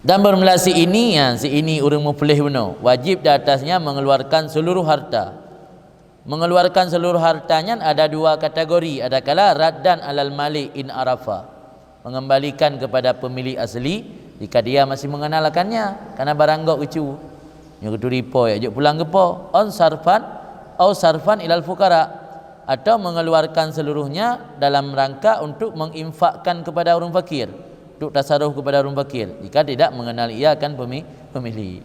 Dan bermula si ini, ya, si ini ureuëng muflih bunoe, wajib di atasnya mengeluarkan seluruh harta. Mengeluarkan seluruh harta nyan ada dua kategori, adakala raddan alal malik in arafa, mengembalikan kepada pemilik asli jika dia masih mengenal akannya, karena barang gob geucu. Nyoe geuturi po, ya, jok pulang geupo, on sarfan, au sarfan ilal fukara, atau mengeluarkan seluruhnya dalam rangka untuk menginfakkan kepada orang fakir, untuk tasaruf kepada orang fakir, jika tidak mengenal ia akan pemi-, pemilik.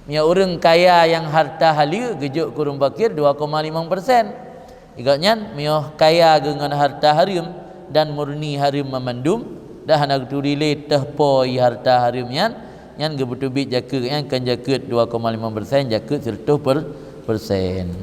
Meunyoe ureuëng kaya nyang harta haleue geujok keu ureuëng fakir dua koma lima persen. Gobnyan meunyoe kaya geuh ngon harta hareuem dan murni hareuem meumandum, dan hana geuturi lé teuh po ie harta hareuem nyan, nyan geupeuteubiet jakeuet nyan kon jakeuet dua koma lima persen, jakeuet seratus per-, persen.